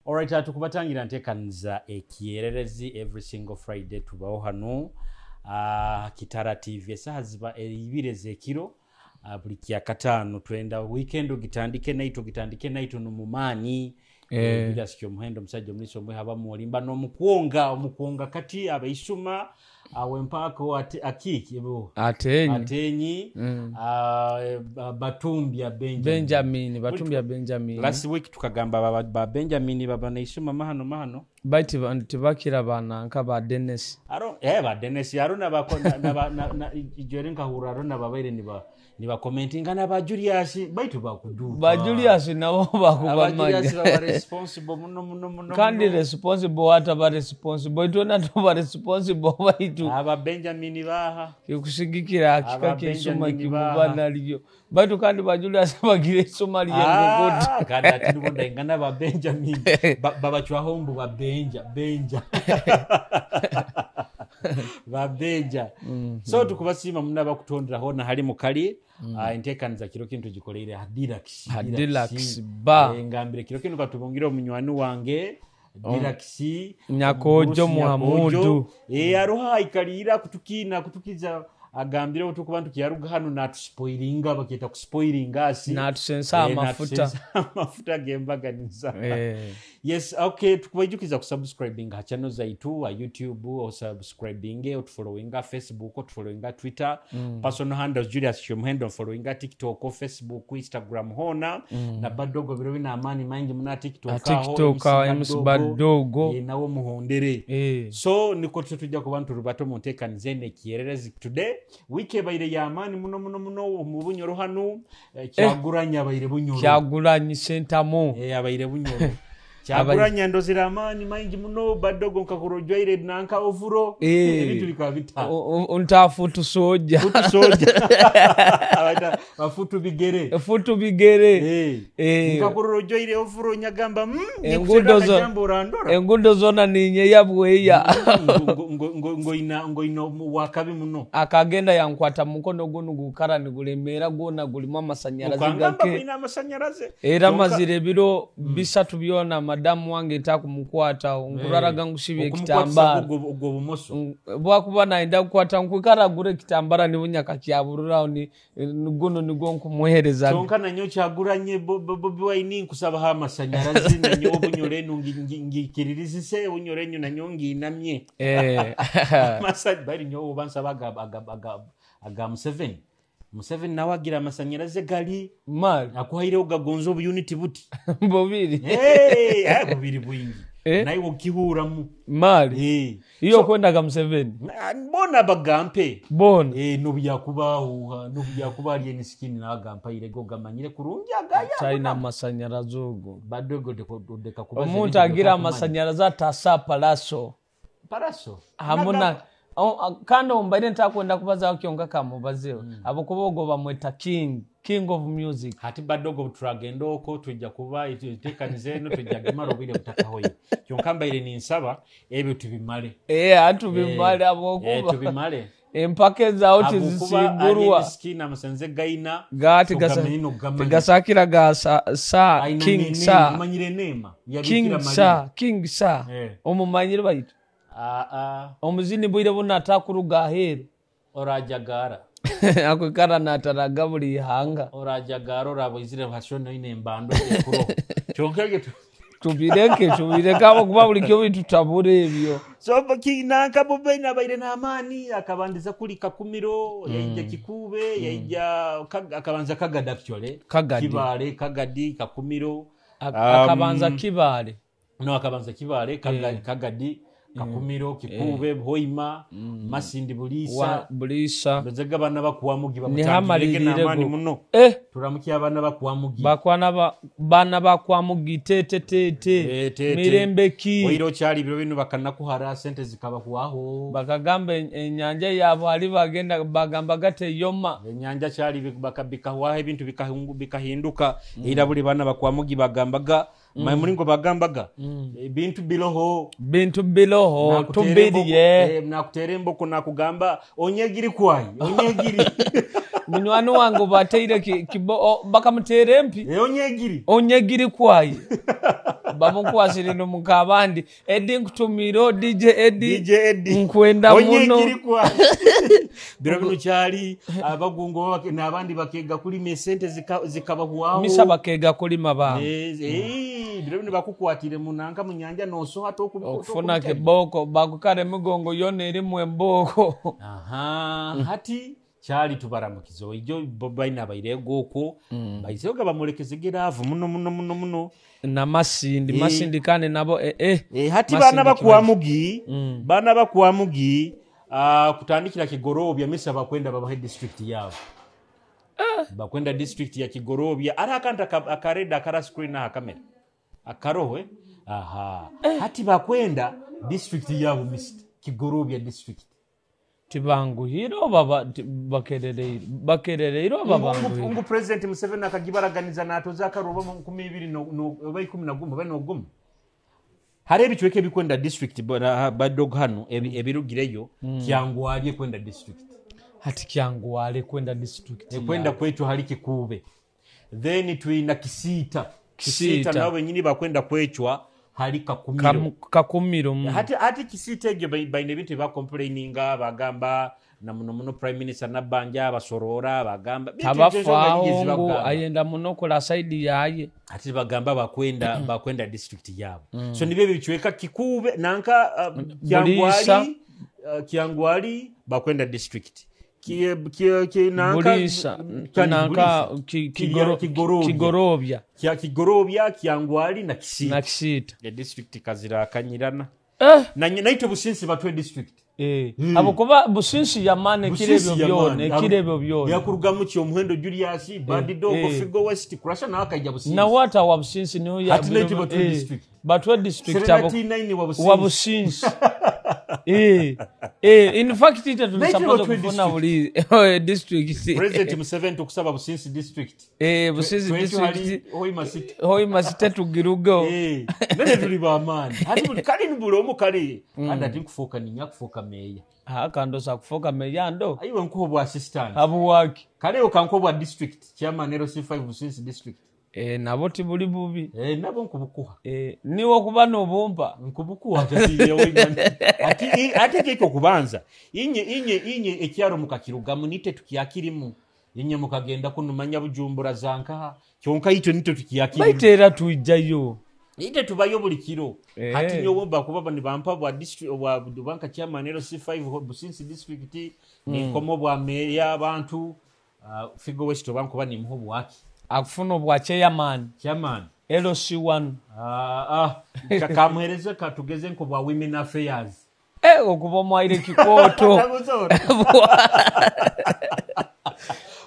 Alright, tukubatangira ntekaniza ekiyererezi every single Friday tubaho hano Kitara TV esaha ziba 2 ez'ekiro buli kyakataano. Twenda weekend ogitandike naito, ogitandike naito nomumaani. Julius Kyomuhendo omusajja omuliisa omwe habamu olimba n'omukwonga omukwonga kati abaisuma awempaako akiki Atenyi. Atenyi. Batumbya Benjamin. Benjamin, Batumbya Benjamin. Last week tukagamba ba Benjamin baba naisuma mahano mahano. Baitu tibakira bananka ba Dennis. Aro ba Dennis arona ba na na, na ijere nkahura arona babaire niba commentinga na ba Julius baitu bakuduka. Ba Julius nabo bakuba Julius baba responsible muno muno muno. Kandi responsible hata ba responsible itona to ba responsible baitu. Aba Benjamin baha. Kikushigikira akika kisoma kimuba nalyo. Baitu kandi ba Julius bagire isoma lyengogote. Kandi ati nubunda ingana ba Benjamin babachwaho mbu ba Benja Benja. Ba Benja. So tukubasima muna bakutondera hona hali mukali. Enteekaniza kiro kintu gikoleire Hadilax. Hadilax ba. Ngambire kiro kintu katubungire omunywani wange Hadilax Nyakojo Muhamudu. Aroha ikalira kutukina kutukiza agambire otukuba ntukiyaruga hano natuspoilinga bakita kuspoilinga asi natusensa amafuta amafuta gembaganiza. Yes, okay, tukubajukiza kusubscribing ha channel zaitu ha YouTube o subscribing o followinga Facebook o followinga Twitter. Personal handles Julius Kyomuhendo followinga TikTok o Facebook Instagram hona. Na Badogo biro bina amani maingi muna TikTok aho MC Badogo nawo muhondere. So niko tujja ku bantu rubato muntekanize ne kiererezi today wike baire ya amani muno muno muno mu Bunyoro hano. Kyaguranya baire Bunyoro Kyagulanyi Sentamu abaire Bunyoro Kyaguranya ndozira amani maingi muno Badogo nkakurojwaire nanka ovuro ebintu bikaba bita untafutu soja futu soja abaita bafutu bigere futu bigere nkakurojwaire ovuro nyagamba engudo zona ninye yabweya ngoina wakabi muno akagenda yankwata mukono guno gukara nigulemera gona gulimu amasanyarazi gake amasanyarazi era mazire biro bisatu byona madamu wange ntakumukwata nkuraraga ngushibye ekitambara bwakuba naenda kukwata nkwikara gure ekitambara nibunyaka kyabururaho ni guno nigwo nkumuhereza kyonka nanyo kyaguranye Bobi Wine nkusaba amasanyarazi nanyo Bunyoro enu ngikiririzise Bunyoro enyu nanyo nginamye bari nyo bansaba aga Museveni Museveni nawe agira amasanyarazi gali mali akuhaire ogagonza obuyuniti buti bubiri bubiri bwingi naye okihuramu mali iyo kwendaga Museveni bona bagampe bona nobyakubahuha nobyakuba ali enisikini nagampa irego gamanyire kurungi agaya talina amasanyarazi ogo Badogo deka kubaza omuntu agira amasanyarazi atasa palaso palaso hamuna kandi ombaire ntakwenda kubazaho kyonka kamubazeho abokuba ogo bamweta king of music. Hati Badogo turagenda oko tujja kuba itekanize eno tujja gemara obwire butakahoye kyonka mbaire ninsaba ebyo tubimale atubimale abokuba tubimale empaka ezaawo tizisingurwa skin gaina gati tigasakira ga sa king sa king sa king sa omumanyire baitu omuzini bwire buna atakuruga aheeru orajagara akwikara nataraga buli ihanga orajagara oraboizire hashona ine embando ekuro kyonka tubireke tubireke abo kuba buli kyo bitutabura ebyo. So kinanka Bobi nabaire n'amaani akabandiza kuli Kakumiro yaija Kikube yaija akabanza Kagadi actually Kagadi. Kibale Kagadi Kakumiro akabanza Kibale no akabanza Kibale Kagadi Kakumiro Kikube Hoima Masindi Bulisa Bulisa nzega bana bakuwamugi bakutangirege n'amaani muno turamukiya abana bakuwamugi bakwana bana bakwamugi tete tete mirembe ki oiro kyali biro bino bakanakuhara sente zikabakuwaho bakagamba enyanja yabo ali bagenda bagamba gate yoma enyanja kyali bakabikawaho ebintu bikahinduka era buli bana bakwamugi bagambaga mulingo bagambaga bintu biloho bintu biloho tubiriye nakutera emboko nakugamba onyegiri kwayi onyegiri Munywani wange bateire bakamuteera empi. Onyegiri. Onyegiri kwaye. Bamukwasire nomukabandi. Edi nkutumiro DJ Edi. DJ Edi. Nkwenda muno. Onyegiri kwaye. Biro bino kyali abagungo n'abandi bakega kulima esente zikabahwaho. Misa bakega kulima ba. Biro bino bakukwatire munanka mu nyanja nosoha okufuna kiboko bakukare emigongo yona erimu emboko. Aha, hati kyali tubaramukizo ijo baina bairego okwo baisoga bamulekezegera avu muno muno muno muno na Masindi Masindi kane nabo hati bana bakwamugi bana bakwamugi kutandikira Kigorobya misa bakwenda babahe district yabo. Bakwenda district ya Kigorobya ara akanta akareda akara screen na kamera akarohwe. Aha, hati bakwenda district yabo mist Kigorobya district tibanguhira oba bakerereire oba banguhira. Ungu President Museveni akagibaraganiza natoza akaroba mu 2011 bano ogumu. Hari ebicweke bikwenda district badog hano ebirugireyo Kyangwali kwenda district. Hati Kyangwali kwenda district. Kwenda kwetu hari Kikube. Then tuina Kisita. Kisita nabo nyini bakwenda kwechwa hari Kakumiro. Kakumiro. Hati Kisita egyo baine ebintu ba complaininga bagamba na muno muno Prime Minister Nabanja basorora bagamba tabafaho ngo ayenda muno kola side yaye. Hati bagamba bakwenda district yabo. So nibe bicweka Kikube nanka Kyangwali Kyangwali bakwenda district. Nanka Kigorobya. Kigorobya, Kyangwali na Kisita. Na Kisita. Ya district kazira kanyirana. Na naitwe Businsi batwe district. Abo kuba Businsi yamane kirebyo byone, kirebyo byone. Yakurugamu ki omuhendo Julius, Badidogo, Figo West, Kurasha na akaija Businsi. Na wata wa Businsi niyo ya batwe district. Batwe district abo. Wa Businsi. In fact ite tulisapota kufuna buli district. President Museveni tukusaba Businsi district. Businsi district. Hoima City. Hoima City tugirugo. Nene tuli ba amani. Hati buli kali nbule omu kali. Anda tinkufoka ninya kufoka meya. Kando sa kufoka meya ndo. Aiwe nkuho bwa assistant. Abu waki. Kale okanko bwa district. Chairman LC5 Businsi district. Nabo tibuli bubi. Nabo nkubukuha. Niwo kuba nobumpa. Nkubukuha ati ati kiko kubanza. Inye ekyaro mukakirugamu nite tukiyakirimu. Inye mukagenda kunumanya Bujumbura zanka. Kyonka ito nite tukiyakirimu. Baitera tuijayo. Ite tubayo buli kiro. Hati nyowe bakuba ni bampa bwa district bwa banka chairman LC5 Businsi district ni komo bwa meya abantu Figo West bankuba ni muho bwaki. Akufuna obwa chairman. Chairman. LC1. Kamuhereze katugeze nko bwa women affairs. Okuba mwaire kikoto.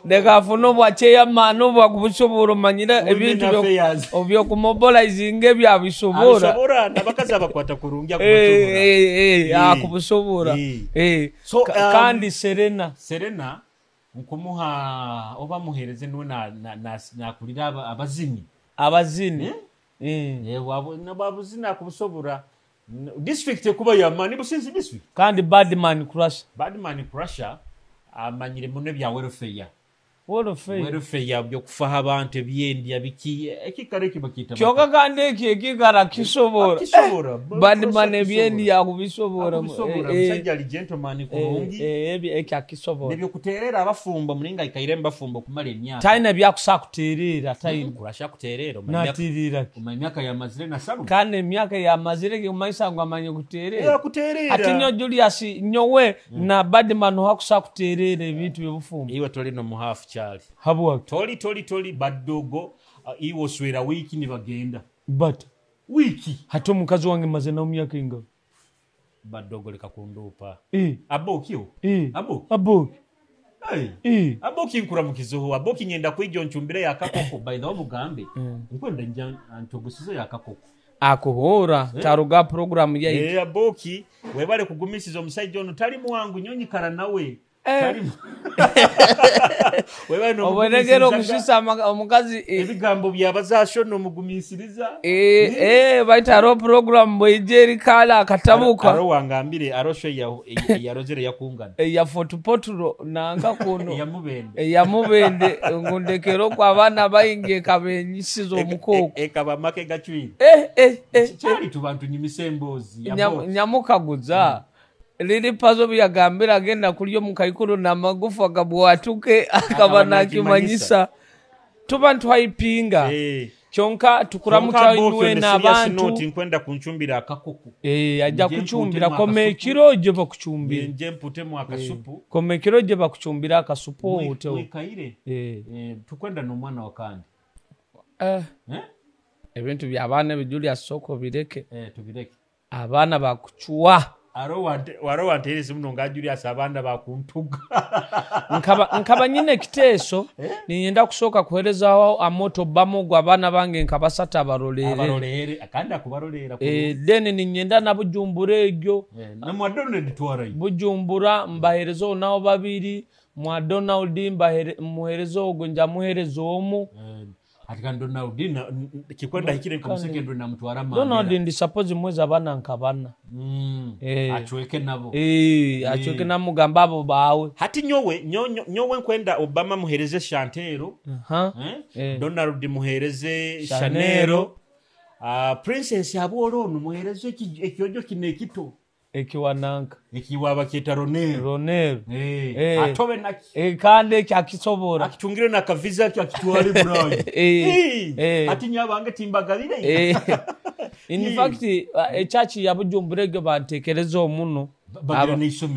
Ndeka afuna obwa chairman obwa kubusobola omanyira ebintu obyokumobilizinga ebyabisobola. Abisobola nabakazi abakwata kurungi akubusobola. Akubusobola. So kandi Serena. Serena nkumuha oba muhereze niwe nakulira abazini. Abazini. Wabuzina akubusobora. District ekuba yamani Businsi district. Kandi Badman Crusher. Badman Crusher amanyire muno bya welfare. Welfare. Welfare byokufaha abantu ebyendya biki ekikare kibakita. Kyoka kandi ekikara kisobora. Kisobora. Badman ebyendya akubisobora. Musajja ali gentleman kurungi. Ekyakisobora. Nebyo kuterera abafumbo mulinga ikaire mbafumbo kumala emyaka. Taina byakusa kuterera taina. Kurasha kuterera. Natirira. Emyaka ya mazire na salu. Kandi emyaka ya mazire kumaisa ngo amanye kuterera. Kuterera. Ati nyo Julius nyowe na Badman hakusa kuterera ebintu byobufumbo. Iwe toli no muhafu chali. Habuwa. Toli badogo iwo swera wiki ni bagenda. But wiki. Hata omukazi wange maze na myaka inga. Badogo leka kundupa. Aboki. Aboki. Aboki. Aboki nkuramukizoho. Aboki ngenda kwijo nchumbire ya kakoko. By the way mugambe. Nkwenda nja ntogusizo ya kakoko. Akuhora taruga program ya Aboki webale kugumisiza omusajja ono tali muwangu nyonyi kara nawe. Obweregere okushisa omukazi ebigambo byabazasho nomugumisiriza. Baitu hariho program bweija eri kale akatabuka. Aro wangambire aro sho yarozere yakungana. Eya fotupoturo nanka kuno. Eyamubende. Eyamubende ngu ndekere okwo abaana baingi ekabenyisiza omukooko. Ekaba make gacwire. Kyali tubantu nyimise emboozi. Nyamukaguza. Lili pazo byagambira agenda kulya omukaikuru n'amagufa gabwatuke akaba nakimanyisa. Tuba ntwayipinga. Kyonka tukuramukya inywe n'abantu. Nkwenda kunchumbira akakoko. Ajja kuchumbira kome ekiro gye bakuchumbira. Nje mputemu akasupu. Kome ekiro gye bakuchumbira akasupu ote. Mwikaire. Tukwenda n'omwana wa kandi. Ebintu by'abaana Julius soko bireke. Tubireke. Abaana bakuchwa. Aro wantereza muno nga Julius abaana bakuntuga. Nkaba nyine ekiteeso ninyenda kusooka kuherezaho amoto Obama ogwo abaana bange nkabasata abarolere. Abarolere kandi akubarolera. Then ninyenda na Bujumbura egyo. Na mwa Donald twarayo. Bujumbura mbaherezaho nabo babiri, mwa Donald muherezaho ogwo nja muhereza omu. Ati kandi Donald kikwenda hikire nkomusekendo na mutwara Mandela. Donald ndi suppose mweza abana nkabana. Achweke nabo. Achweke namugamba abo bawe. Hati nyowe nyowe nkwenda Obama muhereze Shantero. Donald muhereze Chanelo. Princess abolo ono muhereze ekyojo kine ekito. Ekiwananka. Ekiwaba kita Ronel. Ronel. Atobe naki. Kandi akisobora. Akitungire na kaviza akitwale Burayi. Ati nyabange timbagabire. In fact, echachi ya Bujumbura egyo bantekereza omuno.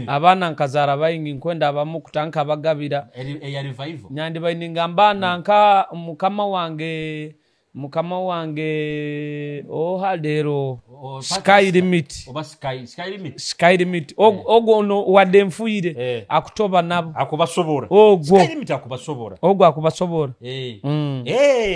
Abaana nkazara baingi nkwenda abamu kutanka bagabira. Eya revival. Nyandi baininga mbana nka mukama wange oha lero Sky Limit. Oba Sky Limit. Sky Limit. Ogwo ono wadde nfuire akutoba nabo. Akubasobora. Ogwo. Sky Limit akubasobora. Ogwo akubasobora.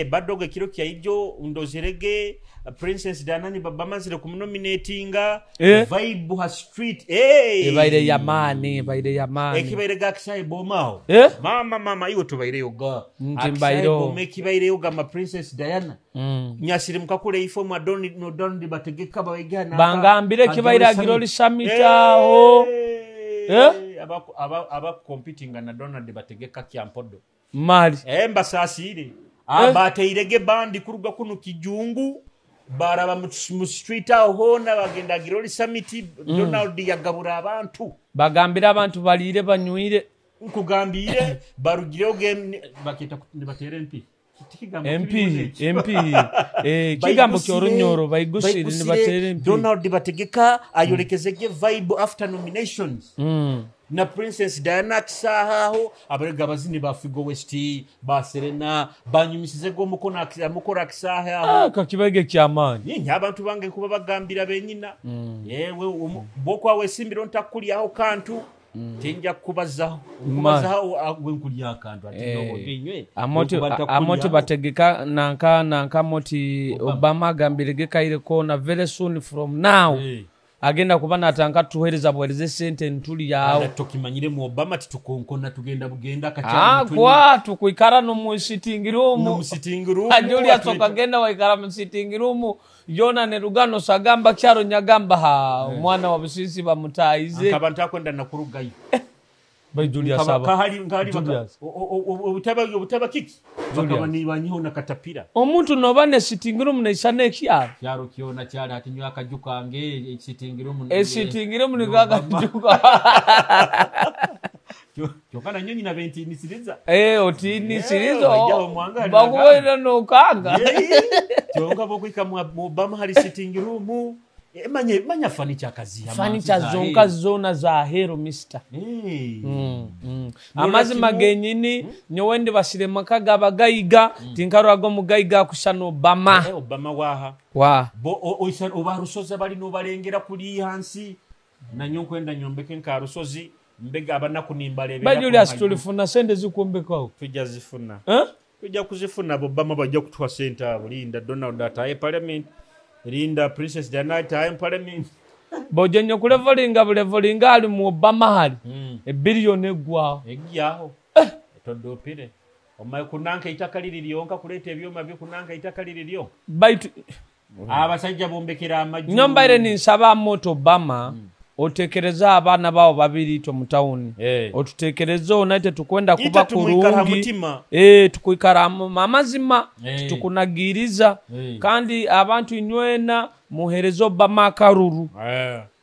Badogo ekiro kya ijo ndozerege Princess Diana bamazire kumunominatinga Vibe ha street. Ebaire yamani, ebaire yamani. Ekibaire gakisai bomao. Mama iwe tubaire yoga. Ntimbairo. Bome ekibaire yoga ma Princess Diana. Nyasiri mukakule ifo mwa Donald bategeka baigana. Bangambire kibaire agiroli summit aho. Aba competing na Donald bategeka kyampodo. Mali. Mbasasire. Bateirege bandi kuruga kuno kijungu. Baraba mu street aho na bagenda giroli summit. Donald yagabura abantu. Bagambira abantu balire banywire. Nkugambire barugireo game bakita nibatere MP. MP kigambo kyorunyoro baigusire nibatere MP. Donald bategeka ayolekezege vibe after nominations. Na Princess Diana kisahaho abarega abazini ba Figo West ba Serena banyumisize go mukona mukora kisahaho kakibege kyamani nyinyi abantu bange kuba bagambira benyina. Yewe bokwa wesimbiro ntakulyaho kantu. Tinja kubazaho kubazaho gwe akantu ati no binywe amoti bategeka nanka moti Obama agambirege kaire kona very soon from now. Agenda kuba natanka tuhereza bwereze sente ntuli yawo. Tokimanyire mu Obama titukonkona tugenda bugenda kachana. Kwa tukuikara no mu sitting room. No mu sitting room. Julius okagenda waikara mu sitting room. Yona ne Lugano sagamba kyaro nyagamba ha omwana wa busisi bamutayize. Akaba ntakwenda nakurugayo. Bai Julius aba. Kahali obutaba kiki? Bakaba nibanyiho na katapira. Omuntu noba ne sitting room ne isana ekyaro. Kyaro kyona kyali ati nywa akajuka nge sitting room. Sitting room ni kakajuka. Kyokana nyonyi na benti nisiriza. Otini siriza. Bakuwena no kanga. Kyonka bokwika mu Obama hari sitting room. Manya furniture kazi. Furniture zonka zona za hero mister. Amazima genyini nyowendi basire makaga abagayiga tinkarwago mugayiga kusana Obama. Obama waha. Wa. Bo oba rusozi bali no balengera kuli hansi na nyonkwenda nyombeke nka rusozi mbega abanaku nimbalebera. Ba Julius tulifuna sente zikumbekaho. Tujja zifuna. Tujja kuzifuna Obama bajja kutuwa sente abo. Linda Donald ataye parliament. Linda Princess Diana time parliament. Bojenye kulevolinga bulevolinga ali mu Obama hali. Ebiliyoni eggwaho. Egyaho todopire omaye kunanka eitaka liri lyonka, kuleeta ebyuma bikunanka eitaka liri lyonka. Baitu abasajja bombekera amaju. Nyombaire ninsaba moto Obama, otekereza abaana bawo babiri itwe mu tawuni. Otutekerezeho naite tukwenda kuba Ita tumwikara kurungi. Mutima. Tukwikara amazima. Tukunagiriza. Kandi abantu inywena muhereze Obama akaruru.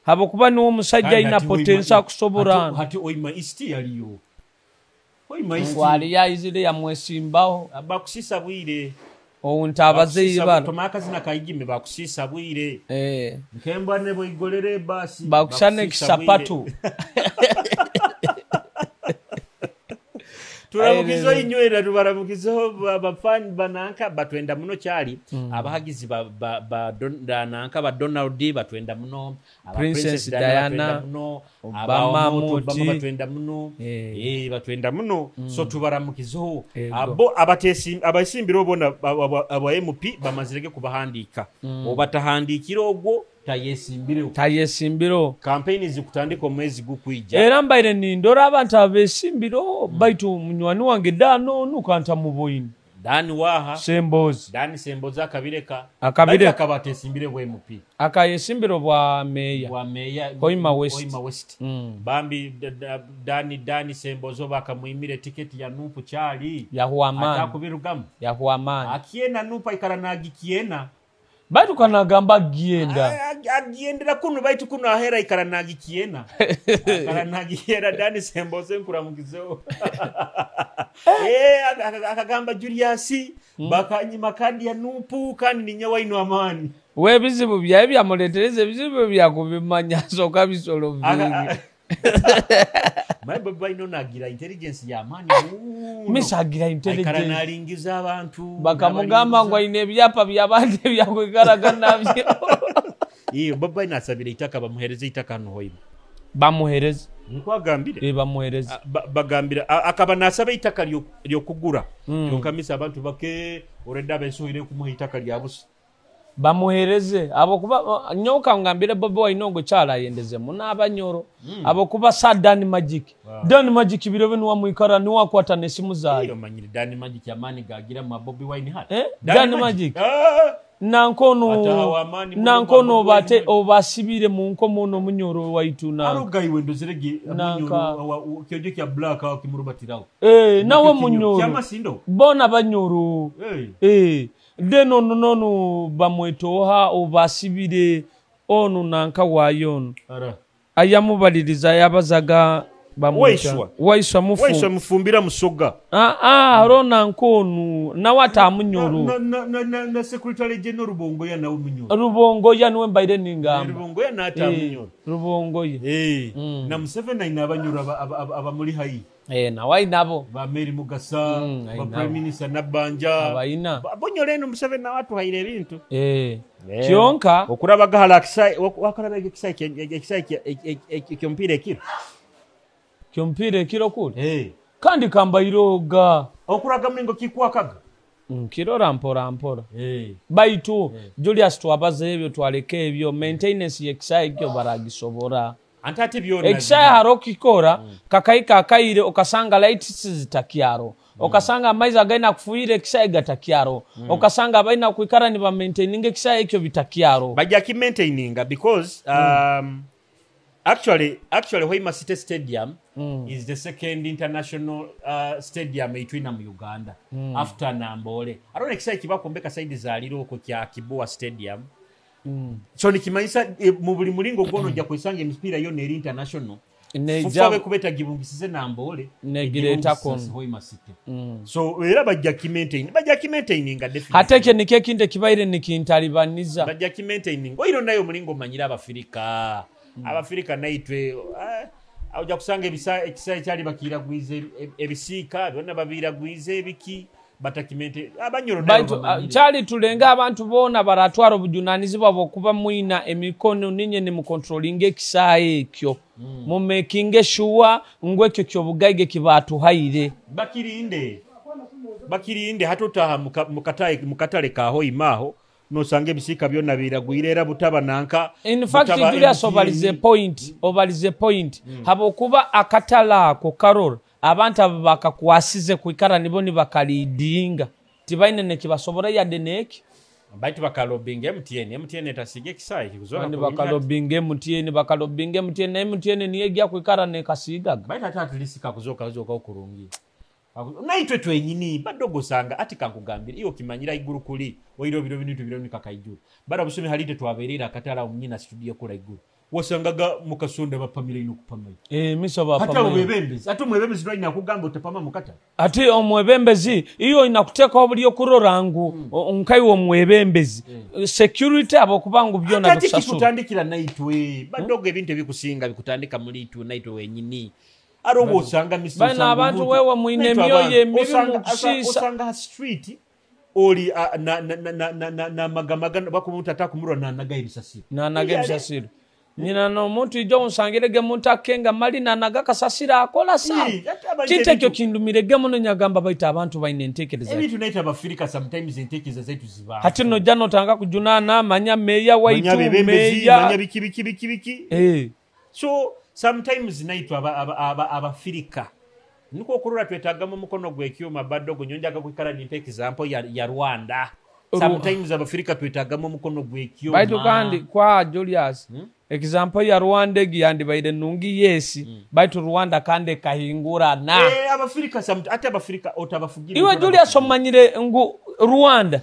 Habwokuba niwo omusajja Kandi aina hati potensa akusobora. Hati Oima East yaliyo. Oima East. Wali yaizire yamwesimbaho. Bakusisa bwire. Ountabaze ibara. Tomaka akazina kaigime bakusisa bwire. Nkembwa ne boigolere basi. Bakushane Bakusisa bwire. kisapatu. Turamukizo inywera, tubaramukizo abafani bananka batwenda muno kyali. Abahagizi ba nanka ba Donald batwenda muno, aba Princess Princess Diana Diana, batwenda muno, Obama, aba Omoto, Moti. Obama batwenda muno. Batwenda muno. So tubaramukizo. Ego. Abo abasimbira obona aba MP bamazirege kubahandika. Obatahandikira ogwo tayesimbire. Tayesimbiro. Campaign zikutandika omwezi gukwija. Era mbaire nindora abantu abesimbiro, baitu munywani wange dano nukanta muboyini. Dani waha. Sembozi. Dani Sembozi akabireka. Akabireka. Baitu akaba atesimbire bwa MP. Akayesimbiro bwa meya. Bwa meya. Hoima West. Hoima West. Bambi Dani Sembozi bakamuimire tiketi ya Nupu chali. Yahuwa mani. Atakubirugamu. Yahuwa mani. Akiena Nupu aikara na agikiena. Baitu kanagamba agienda. Agiendera kuno baitu kuno ahera ikara na agikiena. Ikara na agikiena Dani Sembozi nkuramukizeho. Akagamba Julius bakanyima kandi ya Nupu kandi ni nyawaino amani. We bizibu byaye byamuletereza ebizibu byakubimanya soka bisolo vingi. Mai baba ino nagira intelligence ya amani. Misa agira intelligence. Aikara nalingiza abantu. Bakamugamba ngo aine ebyapa by'abandi ebyakwikaraga nabyo. Iyo baba ino asabira itaka bamuhereze itaka hano hoima. Bamuhereze. Niko agambire. Bamuhereze. Bagambira akaba nasaba itaka lyokugura. Kyonka abantu bake oreda besuhire kumuha itaka lya busa. Bamuhereze abo kuba nyoka ngambire Bobi Wine ngo cyarayendeze munabanyoro. Abo kuba sa Dani Magic. Dani Magic birebe ni wamwikara ni wakwata nesimu zayo. Iyo manyiri Dani Magic yamani gagira ma Bobi Wine hati. Dani Magic. Nankono bate obasibire mu nkomo no munyoro waitu na. Aruga iwe ndozerege munyoro kyojo kya black aho kimurubatiraho. Nawe munyoro. Kyama sindo. Bona banyoro. Deno nonu bamwetoha obasibire onu nanka wayono. Ayamubaliriza yabazaga bamwita. Waiswa mufu. Waiswa mufumbira musoga. Rona nkonu nawe atamunyoro. Na secretary general Rubongoya nawe munyoro. Rubongoya niwe mbaire ningamba. Rubongoya na atamunyoro. Rubongoya. Na Museveni aina abanyoro abamuli hayi. Na wai nabo. Ba Mary Mugasa, ba Prime Minister Nabanja. Abaina. Abonyore eno Museveni na watu haire ebintu. Kyonka okurabaga halakisai wakarabaga ekisai ekyompira ekiro. Kyompira ekiro kule. Kandi kambairoga. Okuraga mlingo kikwakaga. Kirora mpora mpora. Baitu Julius twabaze ebyo twaleke ebyo maintenance yekisai kyo baragisobora. Antati byona. Ekisai haro kikora kakaika akaire okasanga lights zitakyaro. Okasanga amaizi againa kufuire ekisai gatakyaro. Okasanga abaina kuikara ni ba maintaining ekisai ekyo bitakyaro. Bajja ki maintaininga because actually Hoima City Stadium is the second international stadium itwina mu Uganda after Nambole. Arone ekisai kibakombeka side za Liroko kya Kiboa Stadium. So nikimanyisa mu buli mulingo gwono nja kwesanga emipira yo neri international. Fufa kubeta gibungisize Nambole negireta kono Hoima City. So era bajja ki maintain nga definitely. Hateke nike kinde kibaire nikintalibaniza. Bajja ki maintaining. Oiro nayo mulingo manyira Abafrika. Abafrika naitwe ojja kusanga ekisaawe kyali bakiragwize ebisiika byonna babiragwize ebiki batakimente abanyoro nayo kyali tulenga abantu bona baratwara obujunanizibwa bwokuba mwina emikono ninye ni mukontrolinga ekisaawe ekyo. Mumakinge sure ngwe ekyo kyobugaiga kibatuhaire. Bakirinde hatutaha mukatale ka Hoima aho. Nosanga ebisiika byonna biragwire era butaba nanka. In fact, Julius, obalize point, obalize point. Habwokuba akatale ako karora abantu abo bakakwasize kwikara nibo nibakalidinga, tibaine nekibasobora yadde neki. Baitu bakalobinga MTN, MTN etasiga ekisaayi kikuzoka. Kandi bakalobinga MTN, bakalobinga MTN, na MTN niyo ejja kwikara nekasiigaga. Baitu ate at least kakuzoka kazoka okurungi. Naitwe twenyini badogo osanga ati kankugambire iwe okimanyira iguru kuli oire obiro bintu biro nikakaijuru bara busumi halite twaberera akatala omunyina studio kula iguru wasangaga mukasonda bapamira ino kupamira. Miso hata bapamira. Omwebembezi, ate omwebembezi lwalina akugamba otapama mukatale. Ate omwebembezi iyo inakuteekaho buli okurora ngu nkaiwe omwebembezi security abokuba ngu byona ate bikusasula. Kikutandikira naitwe badogo, ebintu ebikusinga bikutandika muri itwe naitwe wenyini ari oba osanga misi Bana osanga abantu omuntu- wewe mwine naitwe emyoyo abantu, emibi mukushiisha. Osanga ha street oli namagamaga bakumuntu atakumurwa nanaga ebisasiro. Nanaga ebisasiro, nyina n'omuntu ijo onsangirege muntu akenga mali nanaga kasasiro akola sa. Ii, ate abantu kintu ekyo ebintu- kindumirege muno, nyagamba baita abantu baine enteekereza. Ebintu naitwe abafirika sometimes entekereza zaitu ziba Hati nojja notanga kujunaana manya meeya waitu. Manya bebembezi, manya Meeya. biki biki biki biki. So sometimes naitwe abafirika niko okurora twetagamu omukono gw'ekyuma badogo nyonjaga kwikara nimpa example ya Rwanda. Sometimes abafirika twetagamu omukono gw'ekyuma. Baitu kandi kwa Julius, example ya Rwanda egi yandibaire nungi, yes, baitu Rwanda kandi ekahingurana. Eh, abafirika ate abafirika otabafugira. Iwe Julius omanyire ngu Rwanda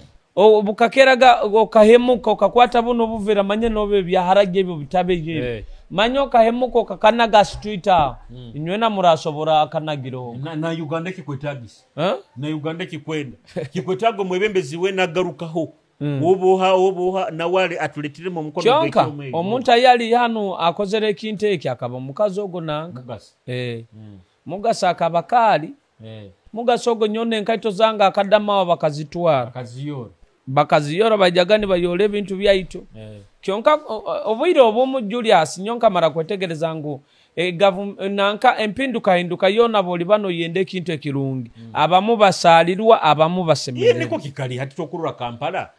bukakeraga okahemuka okakwata buno buvira manye nobe ebyaharage ebyo bitabe ebyo. Manye okahemuka okakanaga street aho, inywena murasobora akanagireho. Na Uganda kikwetagisa. Eh? Na Uganda kikwenda kikwetaga omwebembezi we nagarukaho oboha oboha nawale atuleteremu omukono Kyonka gw'ekyuma egyo. omuntu ayali hano akozere ekintu ekyo akaba omukazi ogwo nanka. Mugasa. Mugasa akaba kaali. Mugasa ogwo nyona enkaito zange akadamawo bakazitwara. Akaziyora. Bakaziyora, baijaga nibayola ebintu byaitu. Kyonka obwire obumu Julius nyo nkamara kwetegereza ngu nanka empindukahinduka yona boli bano yenda ekintu ekirungi, abamu basaalirwa, abamu Iye basemererwa. Niko kikali hati tokurura Kampala,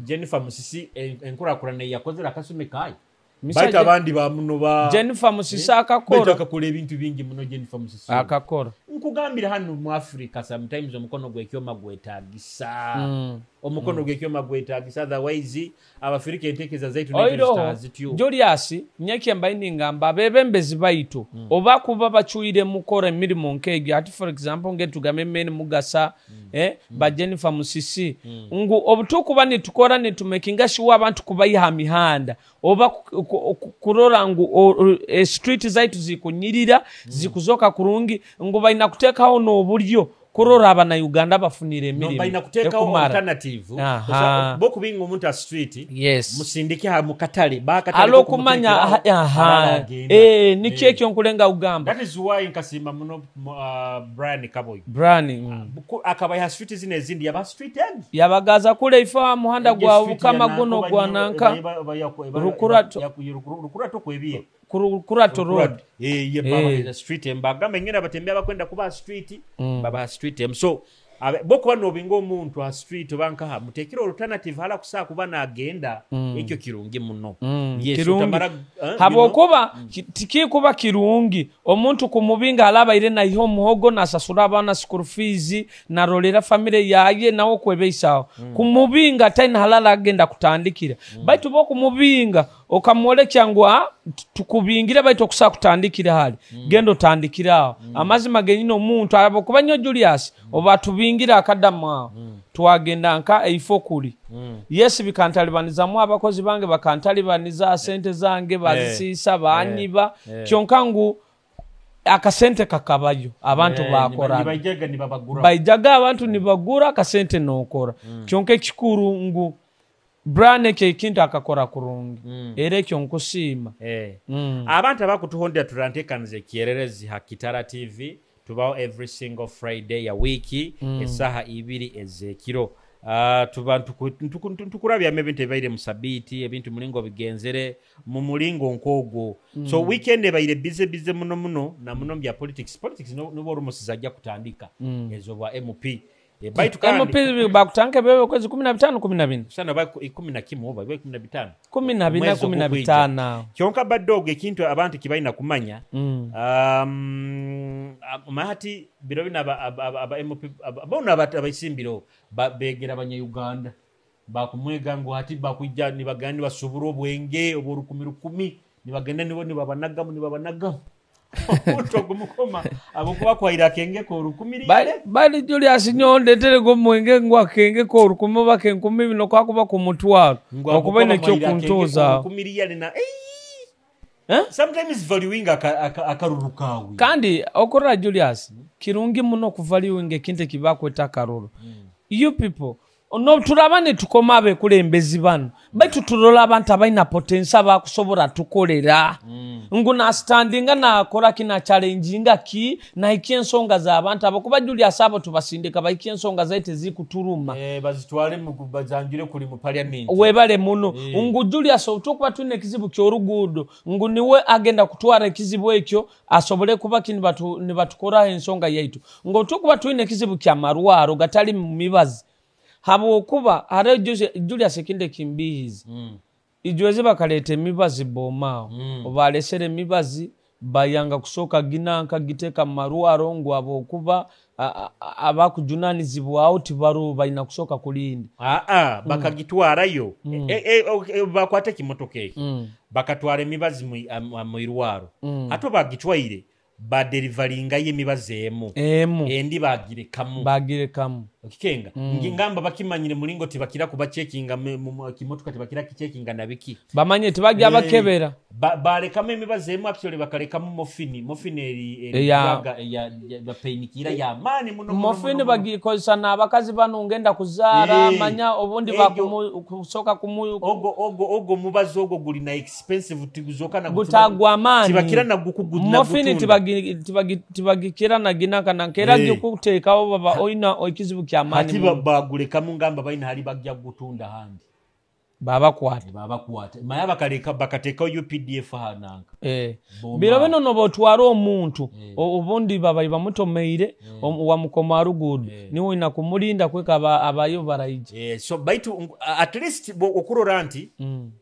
Jennifer Musisi enkurakurana yakozera akasumi kayi. Baita abandi bamuno ba Jennifer Musisi baita akakora. Akakora ebintu bingi muno Jennifer Musisi. Akakora. Nkugambira hano mu Africa sometimes omukono gw'ekyoma gwetagisa, omukono gw'ekyoma gwetagisa, otherwise abafirika entekereza zaitu naitwe Oiroho zitazityo. Julius, nyekyembai ningamba abebembezi baitu oba kuba bacwire mukora emirimu nk'egyo, ati for example ngetugambe meni Mugasa, ba Jennifer Musisi, ngu obutukuba nitukora nitumakinga sure abantu kubayiha mihanda oba kurora ngu street zaitu zikunyirira, zikuzoka kurungi, ngu balina kuteekawo n'oburyo kurora abanauganda bafunire emirimu Balina kuteekawo ekumara. Alternative. Aha. Bokubinga omuntu a street, musindike ha mukatale bakatale. Alo okumanya aha. Nikyo ekyo nkulenga ugamba. That is why nkasiima muno Brian Kaboy. Brian. Akaba ya street zino ezindi yaba street egg. Yabagaza kule ife wa muhanda Ege gwa street Bukama ya guno Nankuba gwa nnyo, nanka Rukurato. Rukurato kwebiye. Rukurato road. Ye baba street embagamba engenda abatembea bakwenda kuba street, baba street em. So bokuba nobinga omuntu ha street oba nkaha mutekere alternative hala kusaa kuba nagenda, ekyo kirungi muno. Yes, Kirungi. otamara, Habwokuba tikikuba kirungi omuntu kumubinga alabaire naiha omuhogo nasasura abaana school fees narolera famire yaye nawe okwebeisaho kumubinga taina halala agenda kutandikira. Baitu bokumubinga okamwolekya ngu tukubingire baitu okusaa kutandikira hali, genda otandikire aho. Amazima genyini omuntu habwokuba nyo Julius oba tubingira akadamu aho, twagenda nka eifo kuli. Yes, bikantalibanizamu abakozi bange, bakantalibaniza sente zange bazisiisa, banyiba. Kyonka ngu akasente kakabayo abantu bakora. Nibaijaga nibabagura. Baijaga abantu nibagura akasente nokora. Kyonka ekikuru ngu Brian ekyo ekintu akakora kurungi, era ekyo nkusiima. Abantu abakutuhondera, turantekaniza ekyererezi ha Kitara TV, tubaho every single Friday ya wiiki, esaha 2 ez'ekiro. Tuba ntukurabyamu ebintu ebibaire mu sabiiti, ebintu mulingo bigenzere mu mulingo nk'ogwo. So weekend ebaire busy busy muno muno na muno mu bya politics. Politics noba olumusiza ajja kutandika ezo bwa MP. Baitu kandi MP bakutanka ebyo kwezi 15 14 sana ba 11 oba 15 14 15. Kyonka badogo ekintu abantu kibalina kumanya. Mahati biro bina aba MP bona abaisimbiro begera abanya-Uganda bakumwega ngu hati bakwijja nibagenda basubura obwenge obwo 1,000 nibagenda nibo nibabanagamu ogumukoma abokuba kwaira akenge ko 1,000 bali Julius Nyonde terego mwenge ngu akenge ko 1,000 bake 1,000 no kwakuba ku mutwalo okuba nekyo kuntoza 1,000 na sometimes valuing akaruru kawe. Kandi okorora Julius kirungi muno kuvaluing ekintu kibakweta akaruru. You people no turabane tukoma abekulembezi bano baitu turola abantu abalina potensa bakusobola tukolera. Ngu na standinga nakola kina challenginga ki na iki ensonga z'abantu abo kuba Julius abo tubasindika baiki ensonga zaite zikuturuma. Bazitwale mu bazanjire kuli mu parliament. Webale muno. Ngu Julius otukuba tulina ekizibu ky'oruguudo ngu niwe agenda kutwara ekizibu ekyo asobole kuba ki nibatukora ensonga yaitu. Ngu otukuba tulina ekizibu ky'amarwaro gatali mu mibazi. Habwokuba hare Julius ekinde kimbihizi. Ijweze bakaleta emibazi bomao. Obalesere emibazi bayanga kusoka ginanka giteka marwaro ngu abokuba abakujunanizibwawo tibaru balina kusoka kulinda. Bakagitwarayo. Bakwate kimotoka eki. Bakatwara emibazi mu irwaro. Ato bagitwaire baderivaringa y'emibazi emu. Endi bagirekamu. Okikenga. Ngamba bakimanyire mulingo tibakira kubachekinga kimotoka tibakira kichekinga na biki. Bamanye tibajya bakebera. Balekamu emibazi emu actually bakalekamu mofini. Mofini eri ya painkiller ya mani muno. Mofini bagikozesa n'abakazi bano ngenda kuzaara manya obundi bakusoka kumu ogo mubazi ogo guli na expensive tiguzoka na gutagwa amani. Tibakira na gukuguna. Mofini tibagikira na ginaka na nkera gikuteekawo baba oina ekizibu ky'amaani. Hati bagulekamu ngamba balina hali bajja kutunda handi. Babakwata. Maya bakateekawo UPDF hananka. Biro bino nobotwara omuntu obundi baba bamutomeire wamukoma rugudo niwe ina kumulinda kweka abayo baraije. So baitu at least okurora nti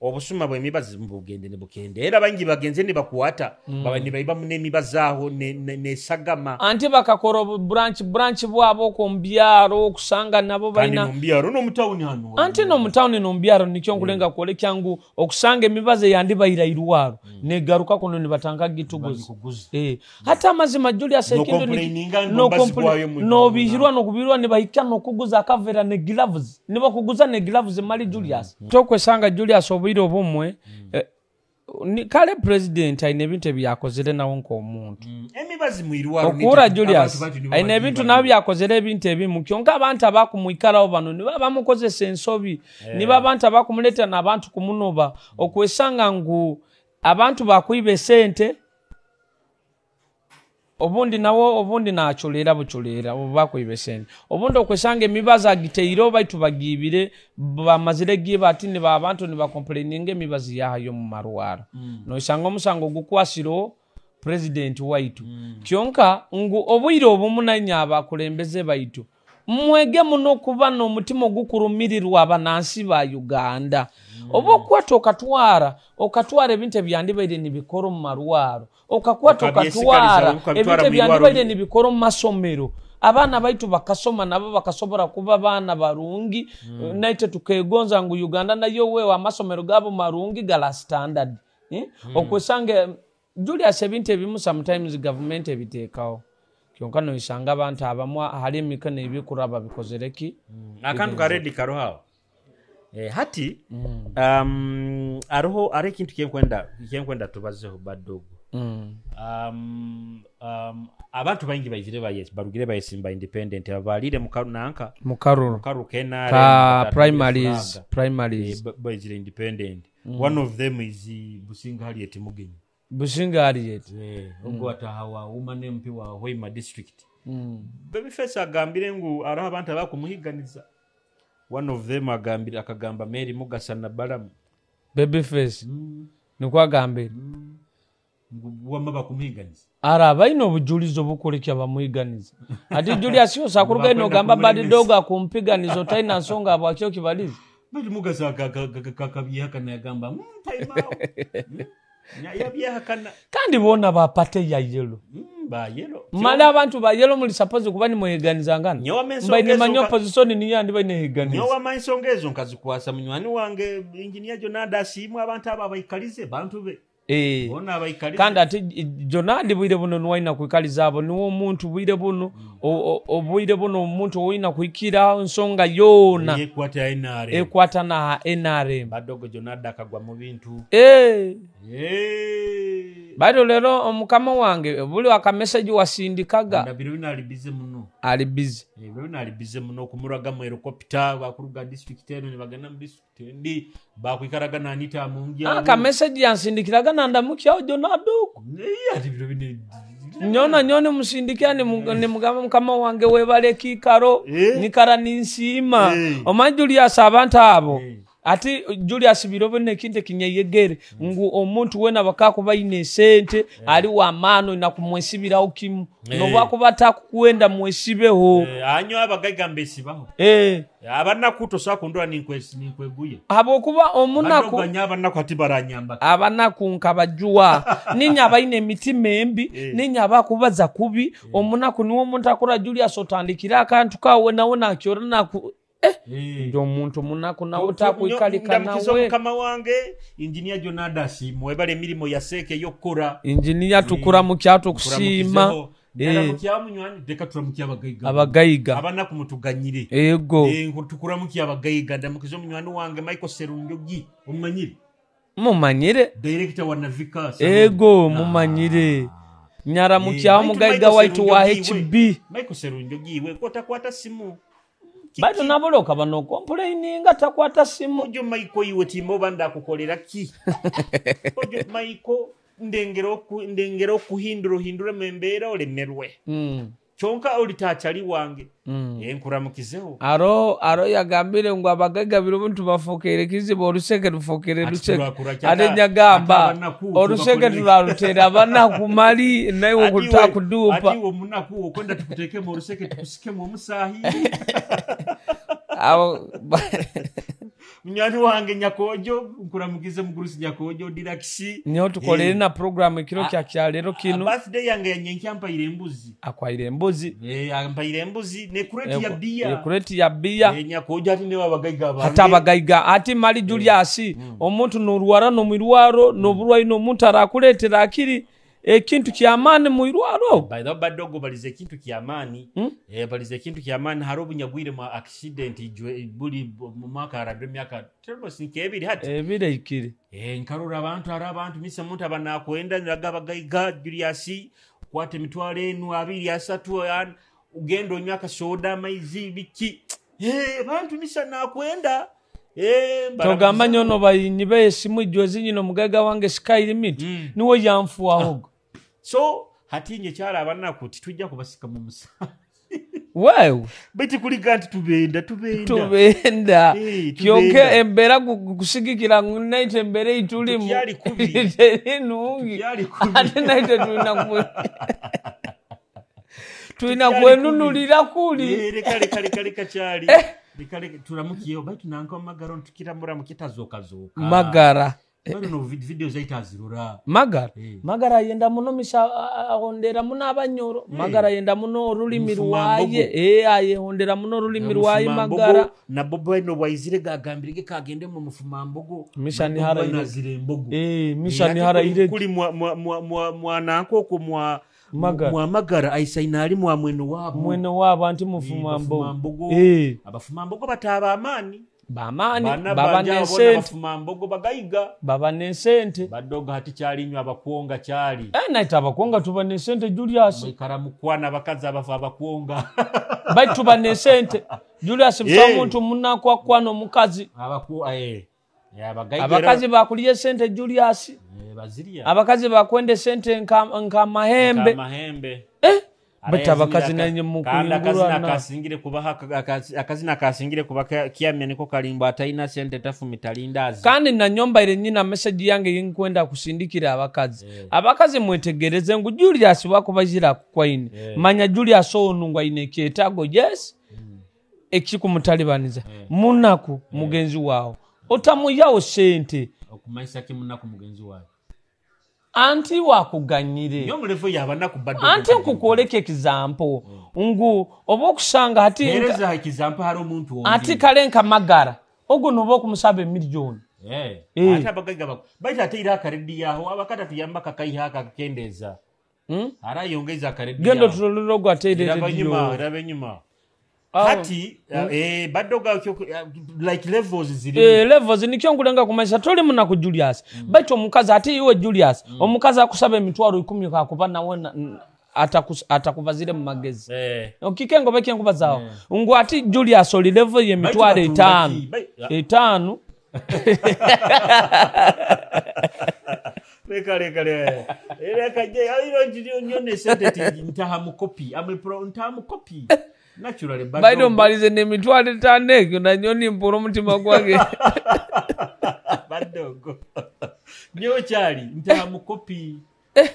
obusuma bw'emibazi bugende ne bukende era bangi bagenze ne bakwata baba ne baiba n'emibazaaho ne sagama anti bakakora branch bwabo ko mbyaro okusanga nabo balina mbyaro no mutawuni hano anti no mutawuni no mbyaro nikyo nkulenga kole kyangu okusanga emibaze yandibayira irwaro negaruka kuno nibatanga gituguzi. Hata amazima Julius ekintu no bihirwa no kubirwa nibahikya no kuguza akavera ne gloves nibakuguza ne gloves mali Julius. Tokwesanga Julius obwire obumwe kale president aine ebintu ebyakozere nawo nk'omuntu. Emibazi mwirwaro okura Julius aine ebintu nabo byakozere ebintu ebimu kyonka abantu abakumwikalawo bano niba bamukozesa ensobi niba abantu abakumuleta n'abantu kumunoba okwesanga ngu abantu bakwiba esente obundi nawo obundi naacholera bucholera bakwiba esente obundi okwesanga emibazi agiteire baitu bagibire bamazire giba ati niba abantu nibakomplaininga emibazi yahayo mu marwaro. Noisanga omusango gukwasiro president waitu. Kyonka ngu obwire obumunanya abakulembeze baitu mwege muno kuba n'omutima ogukurumirirwa abanansi ba Uganda. Oba okwata okatwara ebintu ebyandibaire nibikora mu marwaro, okakwata okatwara ebintu ebyandibaire nibikora mu masomero, abaana baitu bakasoma nabo bakasobora kuba baana barungi. Naite tukegonza ngu Uganda nayo wewe amasomero gabo marungi gala standard. Okwesanga Julius ebintu ebimu sometimes government ebiteekawo kyonka noisanga abantu abamu hali emikono ebikuraba bikozereki. Akantu ka ready karohawo. Hati aroho ari ekintu kyenkwenda tubazeho badogo. Abantu baingi baizire barugire bayesimba independent abalire mukarunanka mukaruru kenare ka primaries baizire independent. One of them is Businga Harriet Mugenyi. Businga Harriet ogwo atahawa woman MP wa Hoima district. Babyface agambire ngu araho abantu abakumuhiganiza. One of them agambire akagamba Mary Mugasa na Balamu. Babyface niko agambire. Wama bakumuhiganiza. Ara baina obujulizi obukulekya bamuhiganiza. Ati Julius osakuruga ino gamba bad dog akumpiganiza otaina nsonga abwakyo kibaliza. Bali mugaza akabyehakana yagamba time out. Yabyehakana. Kandi bona ba party ya yellow. Ba yellow. Mali abantu ba yellow muli suppose kuba ni muhiganizangana. Mbaine manyo opposition ni yandi baine higaniza. Nyowa ensonga ezo nkazikwasa munywani wange engineer Jonada asiimwe abantu aba abaikalize bantu be. Kandi ati Jonadi bwire buno nuwaina kuikaliza abo niwo omuntu bwire buno obwire buno omuntu oyina kuikira nsonga yona ekwata NRM ekwata na NRM badogo Jonadi akagwa mu bintu bado lero omukama wange buli waka message wasindikaga ndabiro bino ali busy muno ali busy bino ali busy muno kumuraga mu helicopter bakuruga district eno ne bagenda mu district endi bakwikaraga na Anita Mungi aka message yansindikiraga nandamukya Jonado ati bino bino nyona nyone musindikira ni mugamba mukama wange webale kikaro nikara ninsiima omanyi Julius abantu abo ati Julius birobe nekinte kinyeyegere ngu omuntu wena bakakuba ine sente ali wa mano na kumwesibiraho kimu nobwakuba takukwenda mwesibeho anyo abagaiga mbesibaho abanaku tosakundwa ninkweguye abokuba omunaku abanaku ati baranyamba abanaku nkabajua ninya abaine emitima embi ninya abakubaza kubi omunaku niwo omuntu akora Julius otandikira akantu kawe nawe nakyora naku ndio omuntu munaku nawe takuikalika nawe mukama wange engineer Jonada asiimwe bale emirimu ya seke yokora engineer tukura mu kyato kusiima abagaiga abanaku mutuganyire ego tukuramukia abagaiga ndamukizo munywani wange Michael Serunjogi omumanyire mumanyire director wa Navika ego mumanyire nyaramukya omugaiga waitu wa HB Michael Serunjogi we kotakwata simu bado naboloka bano complaininga takwata simu ojo Michael iwe timbo banda kukolera ki ojo Michael ndengero okuhindura hindura membeera olemerwe kyonka olitachali wange enkuramukizeho aro yagambire ngo abagaiga biro buntu bafokere kizibu oruseke rufokere ruseke ate nyagamba oruseke turarutera abanaku mali nawe kutakudupa ati wo munaku okwenda tukutekemo oruseke tukusikemo omusahi abo munywani wange Nyakojo nkuramukize mugurusi Nyakojo Diraxi nyo tukolere na program ekiro kya kyalero kino birthday yange yanyenki ampaire embuzi akwaire embuzi ampaire embuzi ne crate ya bia ne crate ya bia Nyakojo ati ne abagaiga bange hata abagaiga ati mali Julius omuntu norwara no mwirwaro noburwayi no muntu arakuletera akiri ekintu kyamani mwirwaro by the badogo balize ekintu kyamani balize ekintu kyamani haro bunyagwire mu accident buli mu mwaka arabye myaka almost nkebiri hati ebire ikire nkarura abantu ara abantu misa muntu abanakwenda nagabagaiga Julius kwate mitwalo enu 2 3 ugendo onywaka soda amaizi biki bantu misa nakwenda togamba nyono bayinyibe esimu ijozi nyino mugaiga wange sky limit niwe yanfuwaho so hatinye kyala abanaku titujja kubasika mu musa wewe beti kuliga nti tubenda kyonke embera kusigikira naite embera itulimu nungi ate naite tulina kwenunulira kuli leka kyali leka turamukiyeho baitu nanka magara ntukiramura mukitazokazoka magara bado no video zaita azirura magara magara yenda muno misha ahondera muno abanyoro magara yenda muno orulimi rwaye ayehondera muno orulimi rwaye magara na bobo eno bwaizire gagambirege kagende mu mufumambogo misha ni hara nazire mbogo misha ni hara ire kuli mwa mwa mwa mwananko ko mwa mwa magara aisaina ali mwa mweno wabo mweno wabo anti mufumambogo abafumambogo bataba amani bamani baba nesente abafumambogo bagaiga baba nesente badoga hati kyalinywa abakuonga kyali naita abakuonga tuba nesente Julius mwikara mukwana abakazi abafa abakuonga baitu tuba nesente Julius msa muntu munaku akwana omukazi abakazi bakuliye sente Julius baziria abakazi bakwende sente nka mahembe Baitu abakazi nanye Kandi akazina mukuhingurana. Kasingire kubaha akazina kasingire kuba kyamya niko kalimbo ataina sente tafumita lindazi. Kandi nanyombaire nyina message yange yinkwenda kusindikira abakazi. Abakazi mwetegereze ngu Julius wakubajira kukwaine. Manya Julius onu ngu aine ekyetaago, yes, ekikumutalibaniza. Munaku mugenzi wawe otamuyawo sente. Okumanyisa ki munaku mugenzi wawe? Anti wakuganyire. Nyo mulevo yabanaku bado. Anti nkukwoleka example ngu oba okusanga hati Hereza example hari omuntu ondi. Ati kale nkamagara ogwo noba okumusaba emiliyoni. Ate abagaiga baita ate ira akaredi yaho abakata tuyamba kakaiha akakendeza. Ara yongeza akaredi. Gendo tulolero ogwo ate ire redi. Iraba enyuma. Hati badoga like levels ziri. Levels nikyo nkulenga kumanyisa toli munaku Julius. Baitu omukazi ate iwe Julius, omukazi akusaba emitwaro 10 kakuba nawe atakubazire mu magezi. Okikengo beke nkubazaho. Ngu ati Julius oli level ye mitwaro 5. 5. Reka reka reka. Reka je ayiro nyone sente ntaha mukopi. Amwe pro ntaha mukopi. Naturally bado mbalize ne mitwaro 5 ekyo na nyoni mpura omutima gwange. Badogo. Nyo chali ntaha mukopi.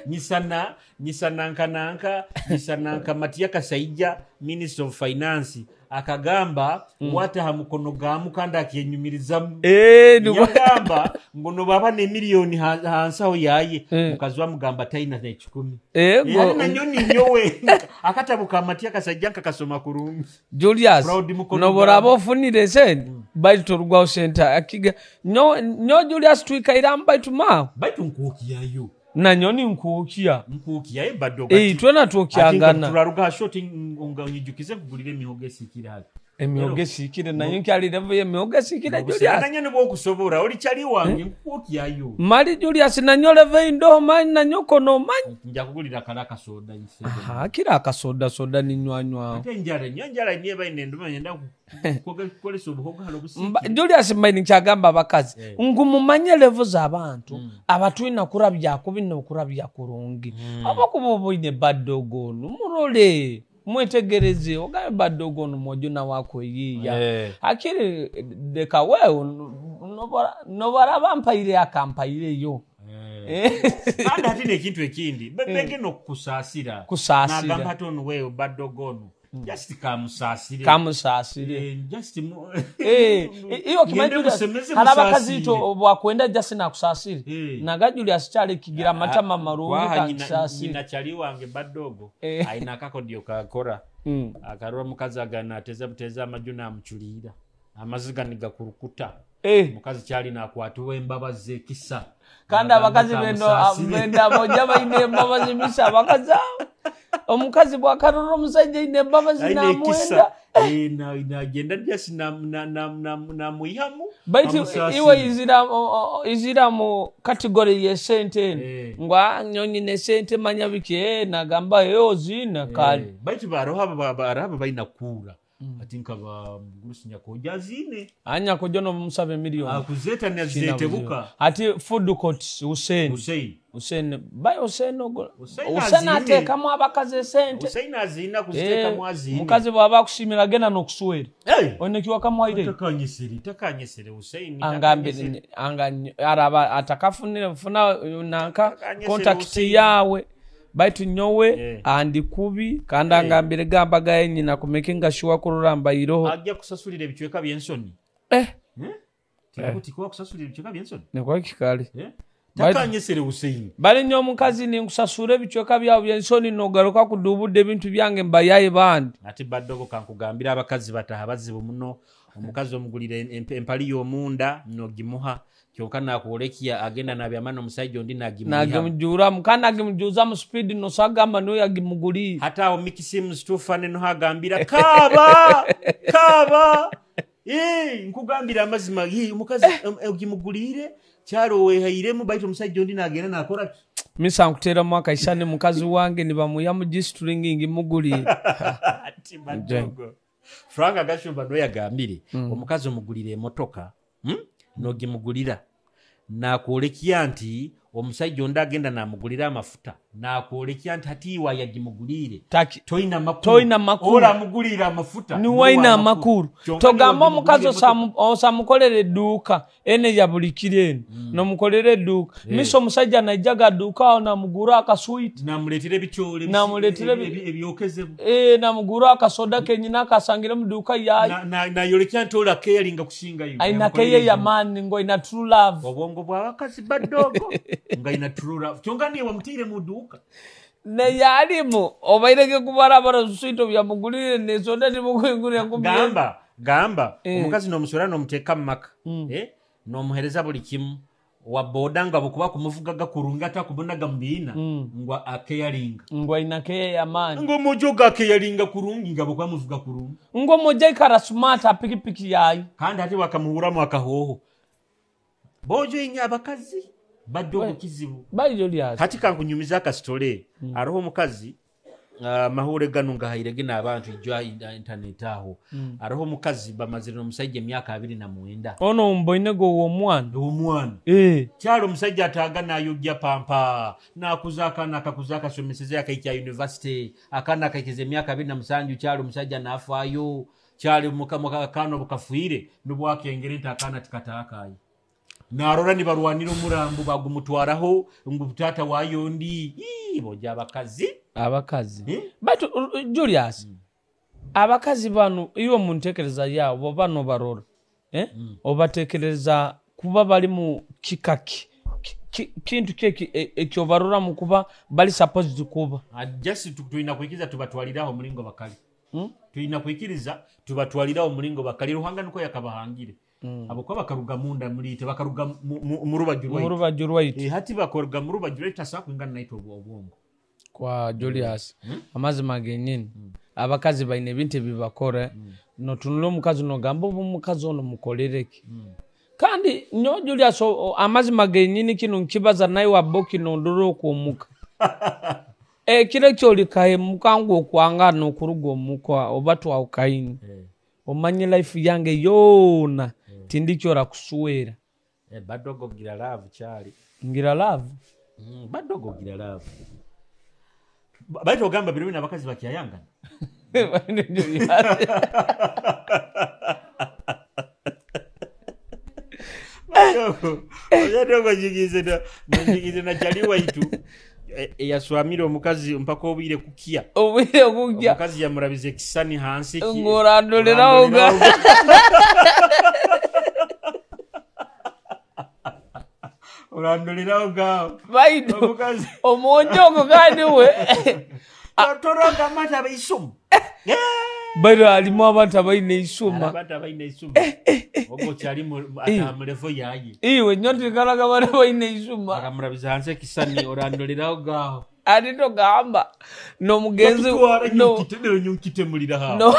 Nisana nanka nisana nka Matia Kasaija Minister of Finance akagamba wataha mukono gamu kandi akiyenyumirizamu. Yagamba ngo no baba ne miliyoni hansaho yaye mukazi wa mugamba taina na 10. Yari na nyoni nyowe akatabuka Matia Kasaija nkakasoma kurungi. Julius no borabo ofunire sente baitu torugwaho sente akiga nyo Julius twikaira baitu ma baitu nkuokiyayo. Na nyoni nkuokia. Nkuokia badoga. Twena tuokiagana. Turaruga shoti ngijukize kugulira emihogo esikire hali. Emihogo esikire nayo nkyali level y'emihogo esikire Julius. Na nyoni bwokusobora oli chali wange nkuokiyayo. Mali Julius na nyo level ndo manyi na nyoko no manyi. Nja kugulira kala kasoda ise. Kira akasoda soda ninywanywa. Ate njala nyo njala niye baine nduma nyenda kukolesa obuhogo halo busiki. Julius mbaini nkyagamba abakazi ngu mumanye level z'abantu abatwina kurabya kubi n'okurabya kurungi. Abakuba oboine badogo murole mwetegereze ogabe badogo mwojo na wako yiya. Akiri deka wewe nobaraba mpaire akampaire yo. Kandi hati nekintu ekindi bege no kusasira. Nagamba hati ono wewe badogo no. Just kamusasire. Kamusasire. Just iyo kimanyi haraba kazito bwakwenda just na kusasire. Naga Julius chali kigira matama marungi kakusasire. Nyina chali wange badogo aina akakodio kakora. Akarora mukazi agana ateza buteza amajuna amuchulira. Amaziga nigakurukuta. Mukazi chali nakwatuwe embabazi ekisa. Kandi abakazi beno benda moja baine embabazi misa abakazi. Omukazi bwakarora omusajja ine embabazi namwenda. Nagenda just namuyihamu. Baitu iwe izira mu category ye sente ngwa nyonyi ne sente manya biki nagamba yo zina kali. Baitu baroha baraba baina kura. Ati nkaba mgurusi nyakoja zine. Anya kojo no musabe milioni. Akuzeta na zitebuka. Ati food court Hussein. Hussein bai Hussein ogo. Hussein ateka mu abakaze sente. Hussein azina kuziteka mu azine. Mukazi bwaba kushimira gena no kuswera. Onekiwa kamwaire. Takanyisiri Hussein. Angambe anga araba atakafunira funa nanka contact yawe. Baitu nyowe andi kubi kandi angambire gamba gaye nyina kumekinga shuwa kururamba iroho. Ajja kusasulira ebichweka by'ensoni. Tikuwa kusasulira ebichweka by'ensoni. Niko kikali. Takanyesere Hussein. Bali nyo mukazi ni nkusasura ebichweka byawe by'ensoni nogaruka kudubude ebintu byange mbayaye bandi. Ati badogo kankugambira abakazi bataha bazibu muno. Omukazi omugulira empali y'omunda nogimuha. Kyonka nakuolekia agenda na byamano omusajja ondi nagimuha. Nagimujura mukana agimujuza mu speed no sagamba no yagimuguli. Hata awo Mickey Sims tufane no hagambira kaba kaba. Nkugambira amazima omukazi ogimugulire kyalo wehairemu baitu omusajja ondi nagenda nakora. Misa nkutera mwaka ishane mukazi wange nibamuya mu G-string ngimugulire. Ati badogo. Frank Agashumba no yagambire omukazi omugulire emotoka. Nogimugulira nakuolekia nti Omusajja ondi agenda namugulira amafuta nakwolekya nti hati iwe yagimuguliire Taki- toina makulu. Toina makulu. Ora amugulira amafuta niwaina amakulu. Kyonka Togamba niwe omukazi ogimugulira osamukolera edduuka ene ya buli kiro eno nomukolera edduuka misa omusajja najja gadduuka awo namugura akaswiti namuleetera ebikyole Namuleetera ebyokezebwa. Namugura akasoda kenyina akasangire mu dduuka yayo. Nayolekya nti ola keyalinga kusingayo. Aina keye yamaani ngo ina true love. Obwongo bw'abakazi badogo nga ina true love kyonka niye wamutiire mu dduuka. Neyalimu obaireke kubarabara swito byamugulire nesoda timukuingurira. Gamba omukazi n'omuswera n'omuteeka mu maka, n'omuhereza buli kimu wa boda nga bukuba kumuvugaga kurungi ate akubonaga mu biina ngo akeyalinga. Ngo aina keye yamaani. Ng'omujo gakeyalinga kurungi nga bukuba muvuga kurungi. Ngo moja ikara smart apikipiki yayo. Kandi ate wakamuhuramu akahoho bojo inye abakazi badogo kizibu. Baijo lyasi. Hati kankunyumiza akasitole. Hariho omukazi, amahure gano ngahaire gina abantu ijjo internet aho. Hariho omukazi bamazire n'omusajja emyaka 29. Ono mboine go w'omwana. Omwana. Kyalo omusajja ataaga n'ayojja pampa n'akuza akaana akakuza akasomeseza akaikya university akaana akaikiza emyaka 27. Kyalo omusajja n'afaayo kyali akaana obukafiire nubwakengere nti akaana tikataakaaye narora nibarwanira omurambo bagumutwaraho ngu taata waayo ndi. Ii, boja abakazi. Abakazi. Eh? Baitu Julius, abakazi bano iwe muntekereza yaabo bano barora, eh? Obatekereza kuba bali mu kika kintu ki ekyobarora mu kuba bali supposed kuba? Just tulina kuikiriza tubatwaliraho omulingo bakali. Tulina kuikiriza tubatwaliraho omulingo bakali. Ruhanga niko yakabahangire. Abokuba bakaruga munda mulite bakaruga mu rubaju mu rwaitu. Rubaju rwaitu. Hati bakaruga mu rubaju rwaitu tasobola kwingana naitwe obwongo. Kwa Julius, amazima genyini abakazi baine ebintu ebibakora. Notunula omukazi nogamba oba omukazi ono mukolereki. Kandi nyo Julius, amazima genyini kino nkibaza naye wabbo kino ndora okwomuka ekiro kyolikahemuka ngu okwanga nokuruga omuka oba twawukaine. Omanye life yange yoona tindikyora kuswera. Badogo gira love kyali. Ngira love. Badogo gira love. Baitu ogamba biro bino abakazi bakyayangana. Badogo nyigize na kyali waitu eyaswamire omukazi mpaka obwire kukia. Obwire kukya. Omukazi yamurabiza ekisani hansi Ng'orandolerawo Orandolerawo gawo. Baitu Omukazi. omwojo ogwo kandi we Toroga amata abaisumu. Baitu alimu abantu abaine isuma. Abantu abaine isumu. Ogwo kyali atamulevo yaye. Iwe nyo tikalaga bana baine isuma. Akamurabiza hansi ekisani orandolerawo gawo. Ate togamba n'omugenzi Bakitwara nyunkite hawo.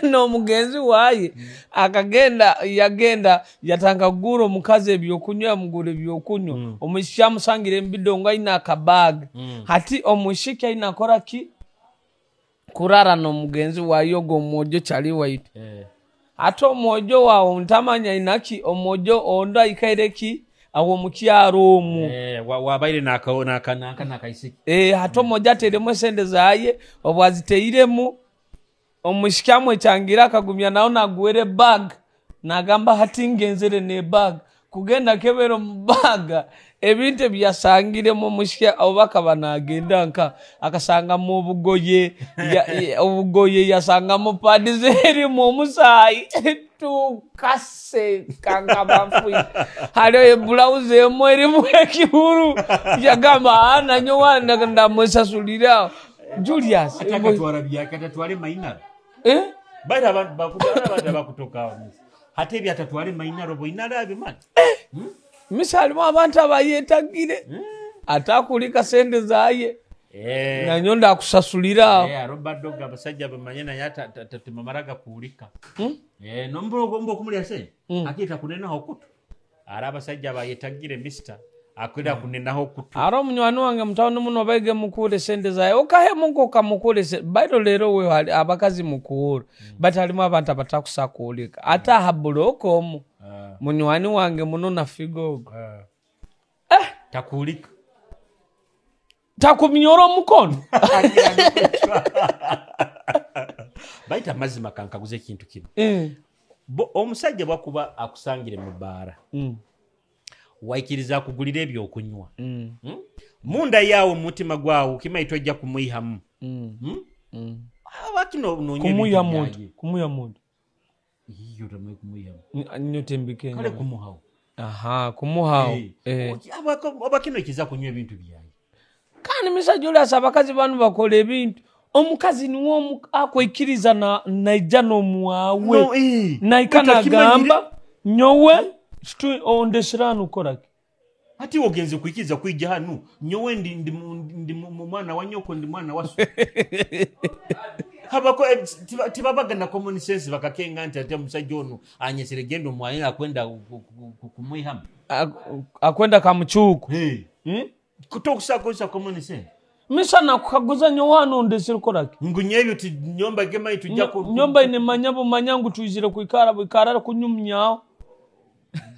N'omugenzi waye akagenda yagenda yatanga kugura omukazi ebyokunywa yamugura ebyokunywa. Omwishiki amusangira embido nga aine akabaga. Hati omwishiki aine akora ki? Kurara n'omugenzi waye ogwo omwojo kyali waitu. Ate omwojo wawe ntamanya inaki omwojo ondo aikaire ki awo mukyaro omwo. Wabaire nakaisiki. Ate omwojo ateiremu esente zaye obwaziteiremu omwishiki amwekyangira akagumya nawe nagwera ebaga nagamba hati ngenzere n'ebaga kugenda kebera omu baga ebintu ebyasangiremu omwishiki oba akaba nagenda nka akasangamu obugoye obugoye yasangamu padi zerimu omusaayi tukaseka nga bafuye. Hariho ebulawuzi emu erimu ekihuru yagamba nanyowe ndamwesasulira Julius. Ate akatwara byake atatwale mainaro. Eh? Baira abantu bakutwara abantu abakutoka awo. Hate ebyo atatwale mainaro boinaro abimanya. Misa alimu abantu abayetagire. Atakulika sente zaye. Nanyo ndakusasulira. Robert Dog abasajja bamanye naye temamaraga kuulika. Nombo okumulya sente. Akiyita kunenaho okutu. Ari abasajja bayetagire mister akwenda kunenaho okutu. Ari omunywani wange mutawuni muno baige mukure sente zaye. Okahemuka okamukure sente. Baito leero we hali abakazi mukuwura. But halimu abantu abatakusakuulika. Ate aha bulooka omu. Munywani wange muno na figo ogwo. Takuulika. Takumyora omukono. Baita amazima, kankaguza ekintu kino. Eh. Omusajja bwakuba akusangire mu bbaara, waikiriza akugulira ebyokunywa, Munda yaawe mu mutima gwawe okimanyi tojja kumwihamu. Abaki noonya Kumuya ebintu muntu byaye. Kumuya muntu. Iyo tomanyi kumwihamu. Nyo tembike. Kale kumuhawo. Aha, kumuhawo. Eh. Eh. Oba kino ekiza kunywa ebintu byaye. Kandi misa Julius, abakazi banu bakola ebintu, omukazi niwe akwikiriza naija n'omwawe. No, eh. Naika Utakimanyire. nagamba nyowe ondesiranu ukoraki. Ati ogenze kwikiriza kwijja hanu, nyowe ndi mwana wa nyoko, ndi mwana wa so. Habako tibabaga na common sense, bakakenga nti ate omusajja ono anyesere, genda omwaye akwenda kumwihamu. Akwenda kamucuku. Hey. Hmm? Kutokusakozesa common sense. Misa nakukaguza, nyowe hanu ondesire ukoraki? Ngu nyebyo ti nyomba gemayi tujja Nyomba inemanya bumanya ngu twizire kwikara bwikara kunyumyaho.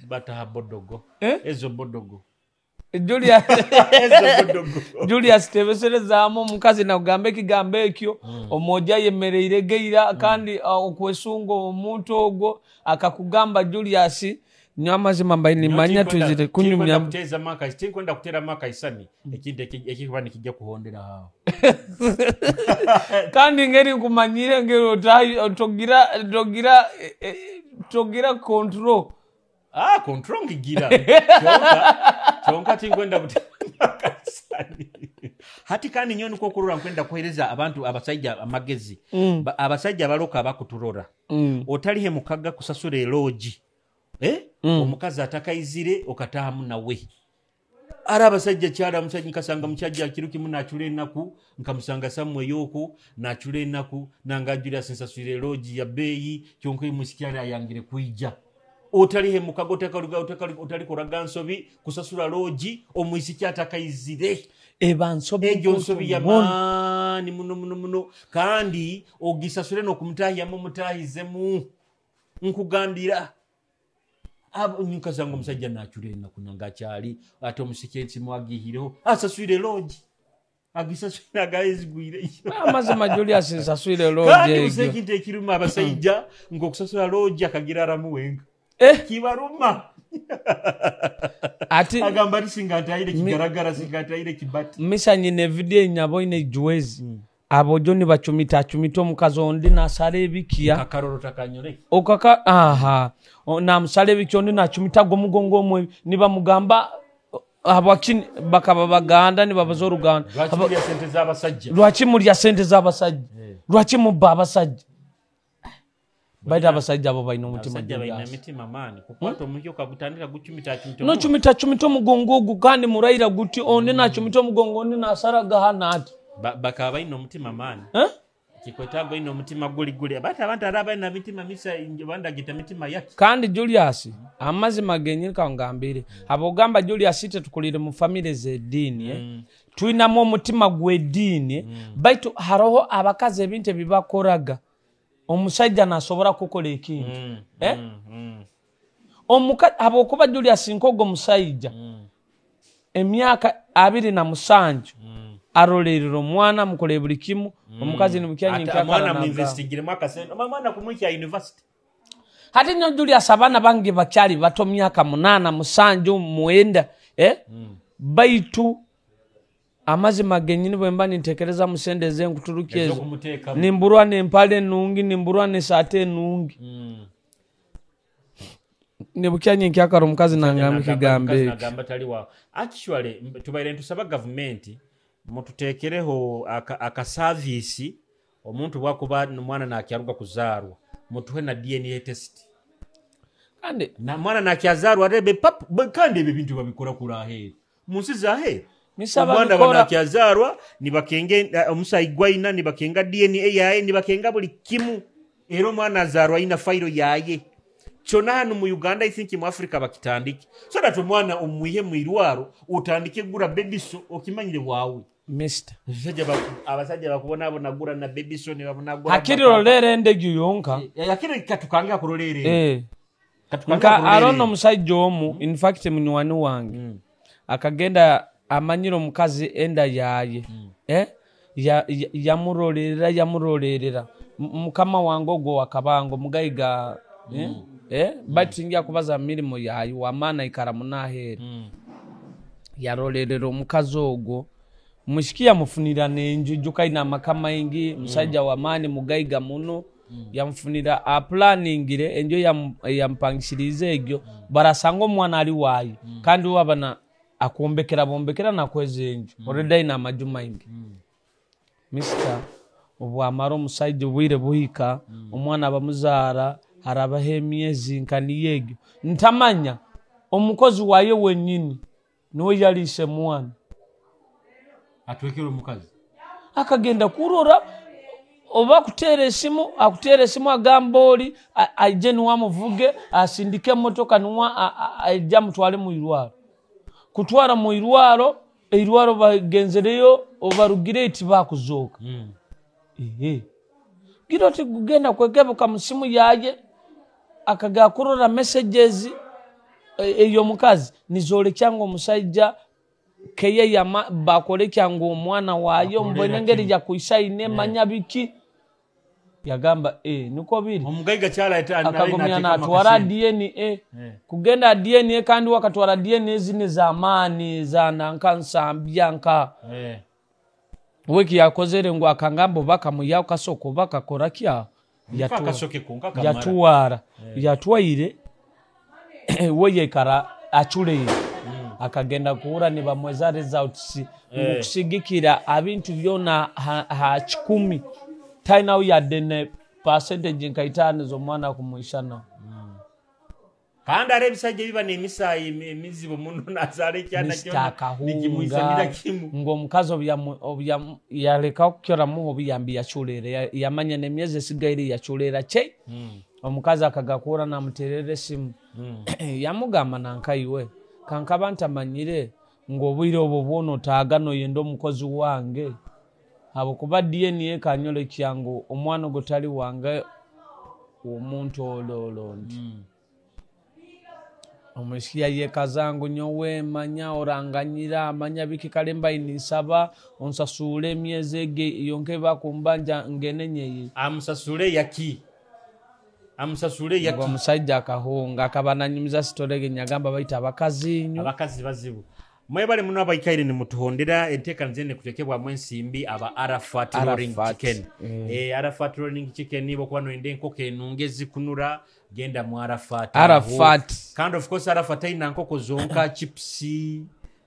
Bataha bodogo. Eh? Ezo bodogo. Julius. Ezo bodogo. Julius, tebeserezaamu omukazi nakugamba ekigambo ekyo, omwoja ayemereire geira, kandi okwesunga omuntu ogwo akakugamba, Julius, nyo amazima mbai nimanya twizire kunyumya. Tinkwenda kuteeramu akaisani ekintu ekikuba nikijja kuhondera awo. Kandi ngeri nkumanyire, ngeri togira togira control. Ah, control ngigira, kyonka tinkwenda kuteeramu akaisani hati. Kandi nyo nikwo okurora nkwenda kuheereza abantu abasajja amagezi. Abasajja abaloka abakuturora, otalihe mukaga kusasula eloogi, eh? Omukazi atakaizire okataamu nawe. Ari abasajja kyali omusajja nkasanga musajja kiro kimu nacula enaku, nkamusanga samweyoku nacula enaku, nanga Julius nsaswire eloogi ya bbeeyi, kyonka omusikyali ayangire kwija. Otalihe mukaga, otalikoraga nsobi kusasula loogi omwisiki atakaizire. Eba nsobi. Egyo nsobi yamaani muno muno muno, kandi ogisasule n'okumutaahiyamu omutaahizemu. Nkugambira, nkasanga omusajja nacula enaku nanga akyali ate omusiki ensimu agihireho asaswire loogi, agisaswire agayezigwireyo. Amazima Julius, nsaswire loogi Kandi busa egyo. Ekintu ekiruma abasajja ngaokusasula loogi akagira aramu wenka. Eh. Kibaruma. Ati Agamba ati singa ntayire kigaragara, singa ntayire kibati. Misa nyine vidiyo nyaboine juwezi, abojo nibacumita acumita omukazi, ondi nasara ebikiya. Kakaroro takanyore. Okaka aha, namusala ebiki, ondi nacumita gwomugongo omwe, nibamugamba habwaki bakaba baganda nibabaza oruganda. Lwaki mulya sente z'abasajja? Lwaki mulya sente z'abasajja? Lwaki mubba abasajja? Baita abasajja abo balina omutima. Abasajja balina Julius. emitima maani, kukwata omuki okagutandika gucumita acumita. Nocumita cumita omugongo ogwo, kandi murayira guti ondi nacumita omugongo, ondi nasaraga hano ati. Bakaba balina omutima maani. Eh? Kikwetaaga olina omutima guli guli, bati abantu ari abalina mitima misa bandagita mitima yaki. Kandi Julius, amazima genyini kangambire, abogamba Julius tetukulire mu famire z'eddiini, eh? Tulinamu omutima gw'eddiini, eh? Baitu haroho abakazi ebintu ebibakoraga, omusajja nasobora kukola ekintu, eh? Habwokuba Julius, nk'ogwo omusajja emyaka 27 arolerera omwana, mukolere buli kimu, omukazi Ate omwana muinvestingiremu akasente, omwana kumwikya university. Hati nyo Julius, abaana bange bakyali bato, myaka 8, 7, 9, eh? Baitu amazima genyini, bwe mba nintekereza mu sente zenkuturuka ezo, Ez'okumuteekamu. nimburwa nempale enungi, nimburwa nesaate enungi. Nibukya nkyakara omukazi nangamba ekigambo Mukazi ekyo. nagamba tali waawo. Actually, tubaire ntusaba gavumenti mututeekereho akasaavisi, omuntu bwakuba omwana nakyaruga kuzaarwa, mutuhe na DNA test. Kandi Na mwana nakyazaarwa arebe pap kandi ebyo ebintu babikora kula aheeru, mu nsi zaheeru. Misaba Omwana bikora. Banakyazaarwa nibakenga omusayi gwaina, nibakenga DNA yaye, nibakenga buli kimu, era omwana azaarwa ayina fayiro yaye kyonna. Hano mu Uganda, I think mu Africa bakitandike, so that omwana omwihe mu irwaro otandike gura bebiso okimanyire waawe. Mister. Abasajja bakubonaabona gura na bebiso nebabonagura. Hakiri rolera endegyo yonka. Yakiri katukange akurolere. Eh. Nka arono omusajja omu, in fact munywani wange. Akagenda amanyire omukazi enda yaye. Yamurolerera yamurolerera. Mukama wange ogwo wakabango mugaiga. Baitu tinja kubaza mirimo yaye wamaana ikara munaheera. Yarolerera omukazi ogwo. Mushiki yamufunira nenju juka ina amaka maingi, musajja wamaani mugaiga muno. Yamufunira aplaningire enju yampangishirize egyo barasanga omwana ali wayi. Kandi wabana akombekera bombekera nakweza enju. Already ina amaju maingi. Mister obwamara omusajja obwire buhika omwana bamuzaara harabaho emyezi nka niyo egyo. Ntamanya omukozi waye wenyini niwe yaliise mwana. Atwekera omukazi. Akagenda kurora oba kuteera esimu, akuteera esimu agamba oli aije niwe amuvuge asindike emotoka niwe aije amutwale mu irwaro. Kutwara mu irwaro, eirwaro bagenzereyo obarugire tibakuzooka. Gira oti kugenda kwekebuka mu simu yaye akaga kurora messages eyo mukazi nizolekya ngo omusajja keye yama bakolekya ngo omwana wayo mbone ngeri ya kuisaine manya biki. Yagamba niko biri omugaiga kyala akagumya natwara DNA. Kugenda DNA kandi wakatwara DNA zine za maani za nanka nsambya nka weki yakozere ngo akangambo bakamuyaho kasoko bakakora kya yatuwara yatwaire we yekara achuleye. Akagenda kuura ni bamweza results kusigikira abintu byona ha 10 taina ya dene percentage nka 5 z'omwana kumuishana. Kandi are ebisajja biba n'emisayi emizibu muno nazale ekyana kyona nikimuisanira kimu. Ngo omukazi yaleka okukyora muho obuyambi yachulere yamanya n'emyezi esigaire yachulera che. Omukazi akagakura namuterera esimu. Yamugamba nankaiwe kankaba ntamanyire ngo obwire obwo bwono otaaga noyenda omukozi wange habwokuba DNA kanyole kyangu omwana ogutali wange omuntu ololondi. Omushiya yekazangu nyowe manya oranganyira manya biki kalemba inisaba onsasule emyezi ege yonke bakumbanja ngenenye. Amusasule yaki? Amusasule yaki? Ngo omusajja akahunga akabananyumiza sitorege nyagamba baita abakazi nyo. Abakazi bazibu. Mwebale muno abaikaire ni mutuhondera enteeka nzene kutekebwamu ensimbi aba Arafat Rolling Chicken. Arafat Rolling Chicken nibo kuba noyenda enkoko enunge zikunura genda mu Arafat. Arafat. Kandi of course Arafat ayina nkoko zonka chips,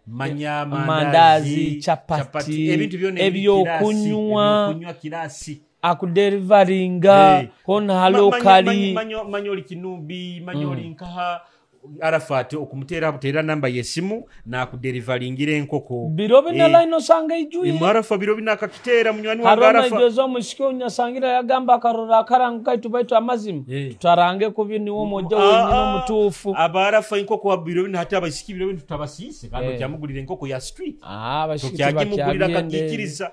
manya mandazi, chapati, ebintu byonna ebyokunywa kirasi. Akudelivaringa hona halokali manyoli kinubi manyoli nkaha Arafat okumutera butera namba yesimu na kudelivaringira enkoko biro bina line osanga ijuye Arafa biro bina akakitera munywani wa Arafa harona ijozo mushiko nyasangira yagamba akarora akaranga kaitu baitu amazimu tutarange kubi niwo moja wenyine omutuufu aba Arafa enkoko biro bina hata abasiki biro bina tutabasise kandi kyamugulira enkoko ya street abashiki bakyamugulira kakikiriza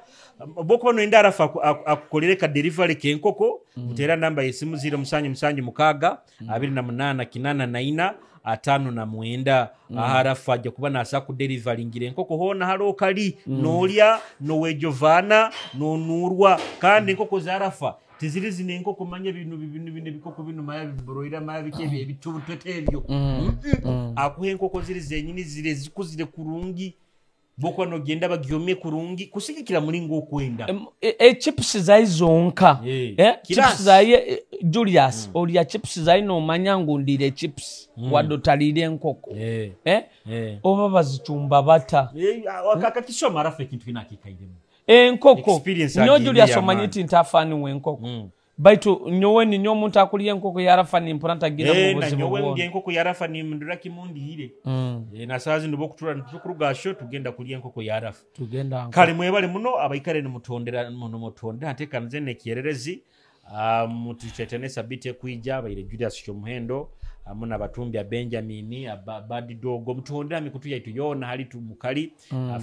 boko no enda Arafa akukolere ka delivery ke enkoko mutera namba yesimu 0776 28 84 59. Arafa ajja kuba nasa ku delivery enkoko hona halokali nolya nowejovana nonurwa kandi enkoko za Arafa tiziri zine enkoko manye binu binu binu bikoko binu maya bibroira maya bikebe ebitutete ebyo akuhe enkoko ziri zenyini zire zikuzire kurungi boko nogenda bagyomye kurungi kusigikira mulingo okwenda chips zai zonka chips zai Julius olya chips zai no manya ndire chips wadotalire enkoko oba bazichumba bata akakisoma Arafa ekintu kinakikairemu enkoko nyo Julius omanyiti ntafani wenkoko baitu nyowe ni nyo omuntu akulya enkoko ya Arafa ni mpura ntagira mu buzibu nyowe ndya enkoko ya Arafa ni mndura kimundi ile na sazi ndo bokutura tukurugasho tugenda kulya enkoko ya Arafa tugenda kale mwebale muno abaikare ni mutondera muno mutondera nteeka nze ne kiererezi mutuchetene sabite kuija baire Julius Kyomuhendo Hamu n'abatumbya Benjamin Badidogo. Mutuhondera mikutu yaitu yoona hali tumukali,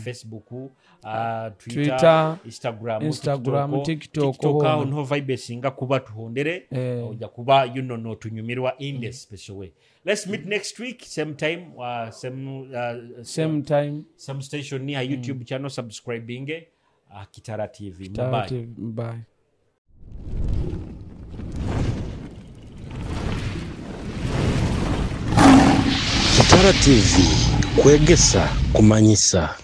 Facebook, Twitter, Twitter, Instagram, Instagram, TikTok, TikTok aho hona. niho vibe esinga kuba. Tuhondere, ojja kuba notunyumirwa in the special way. Let's meet next week, same time, same, Same time. Same station, ni ha YouTube channel. Subscribing Kitara TV. Kitara Bye. TV. Bye. Kitara TV, kwegesa, kumanyisa.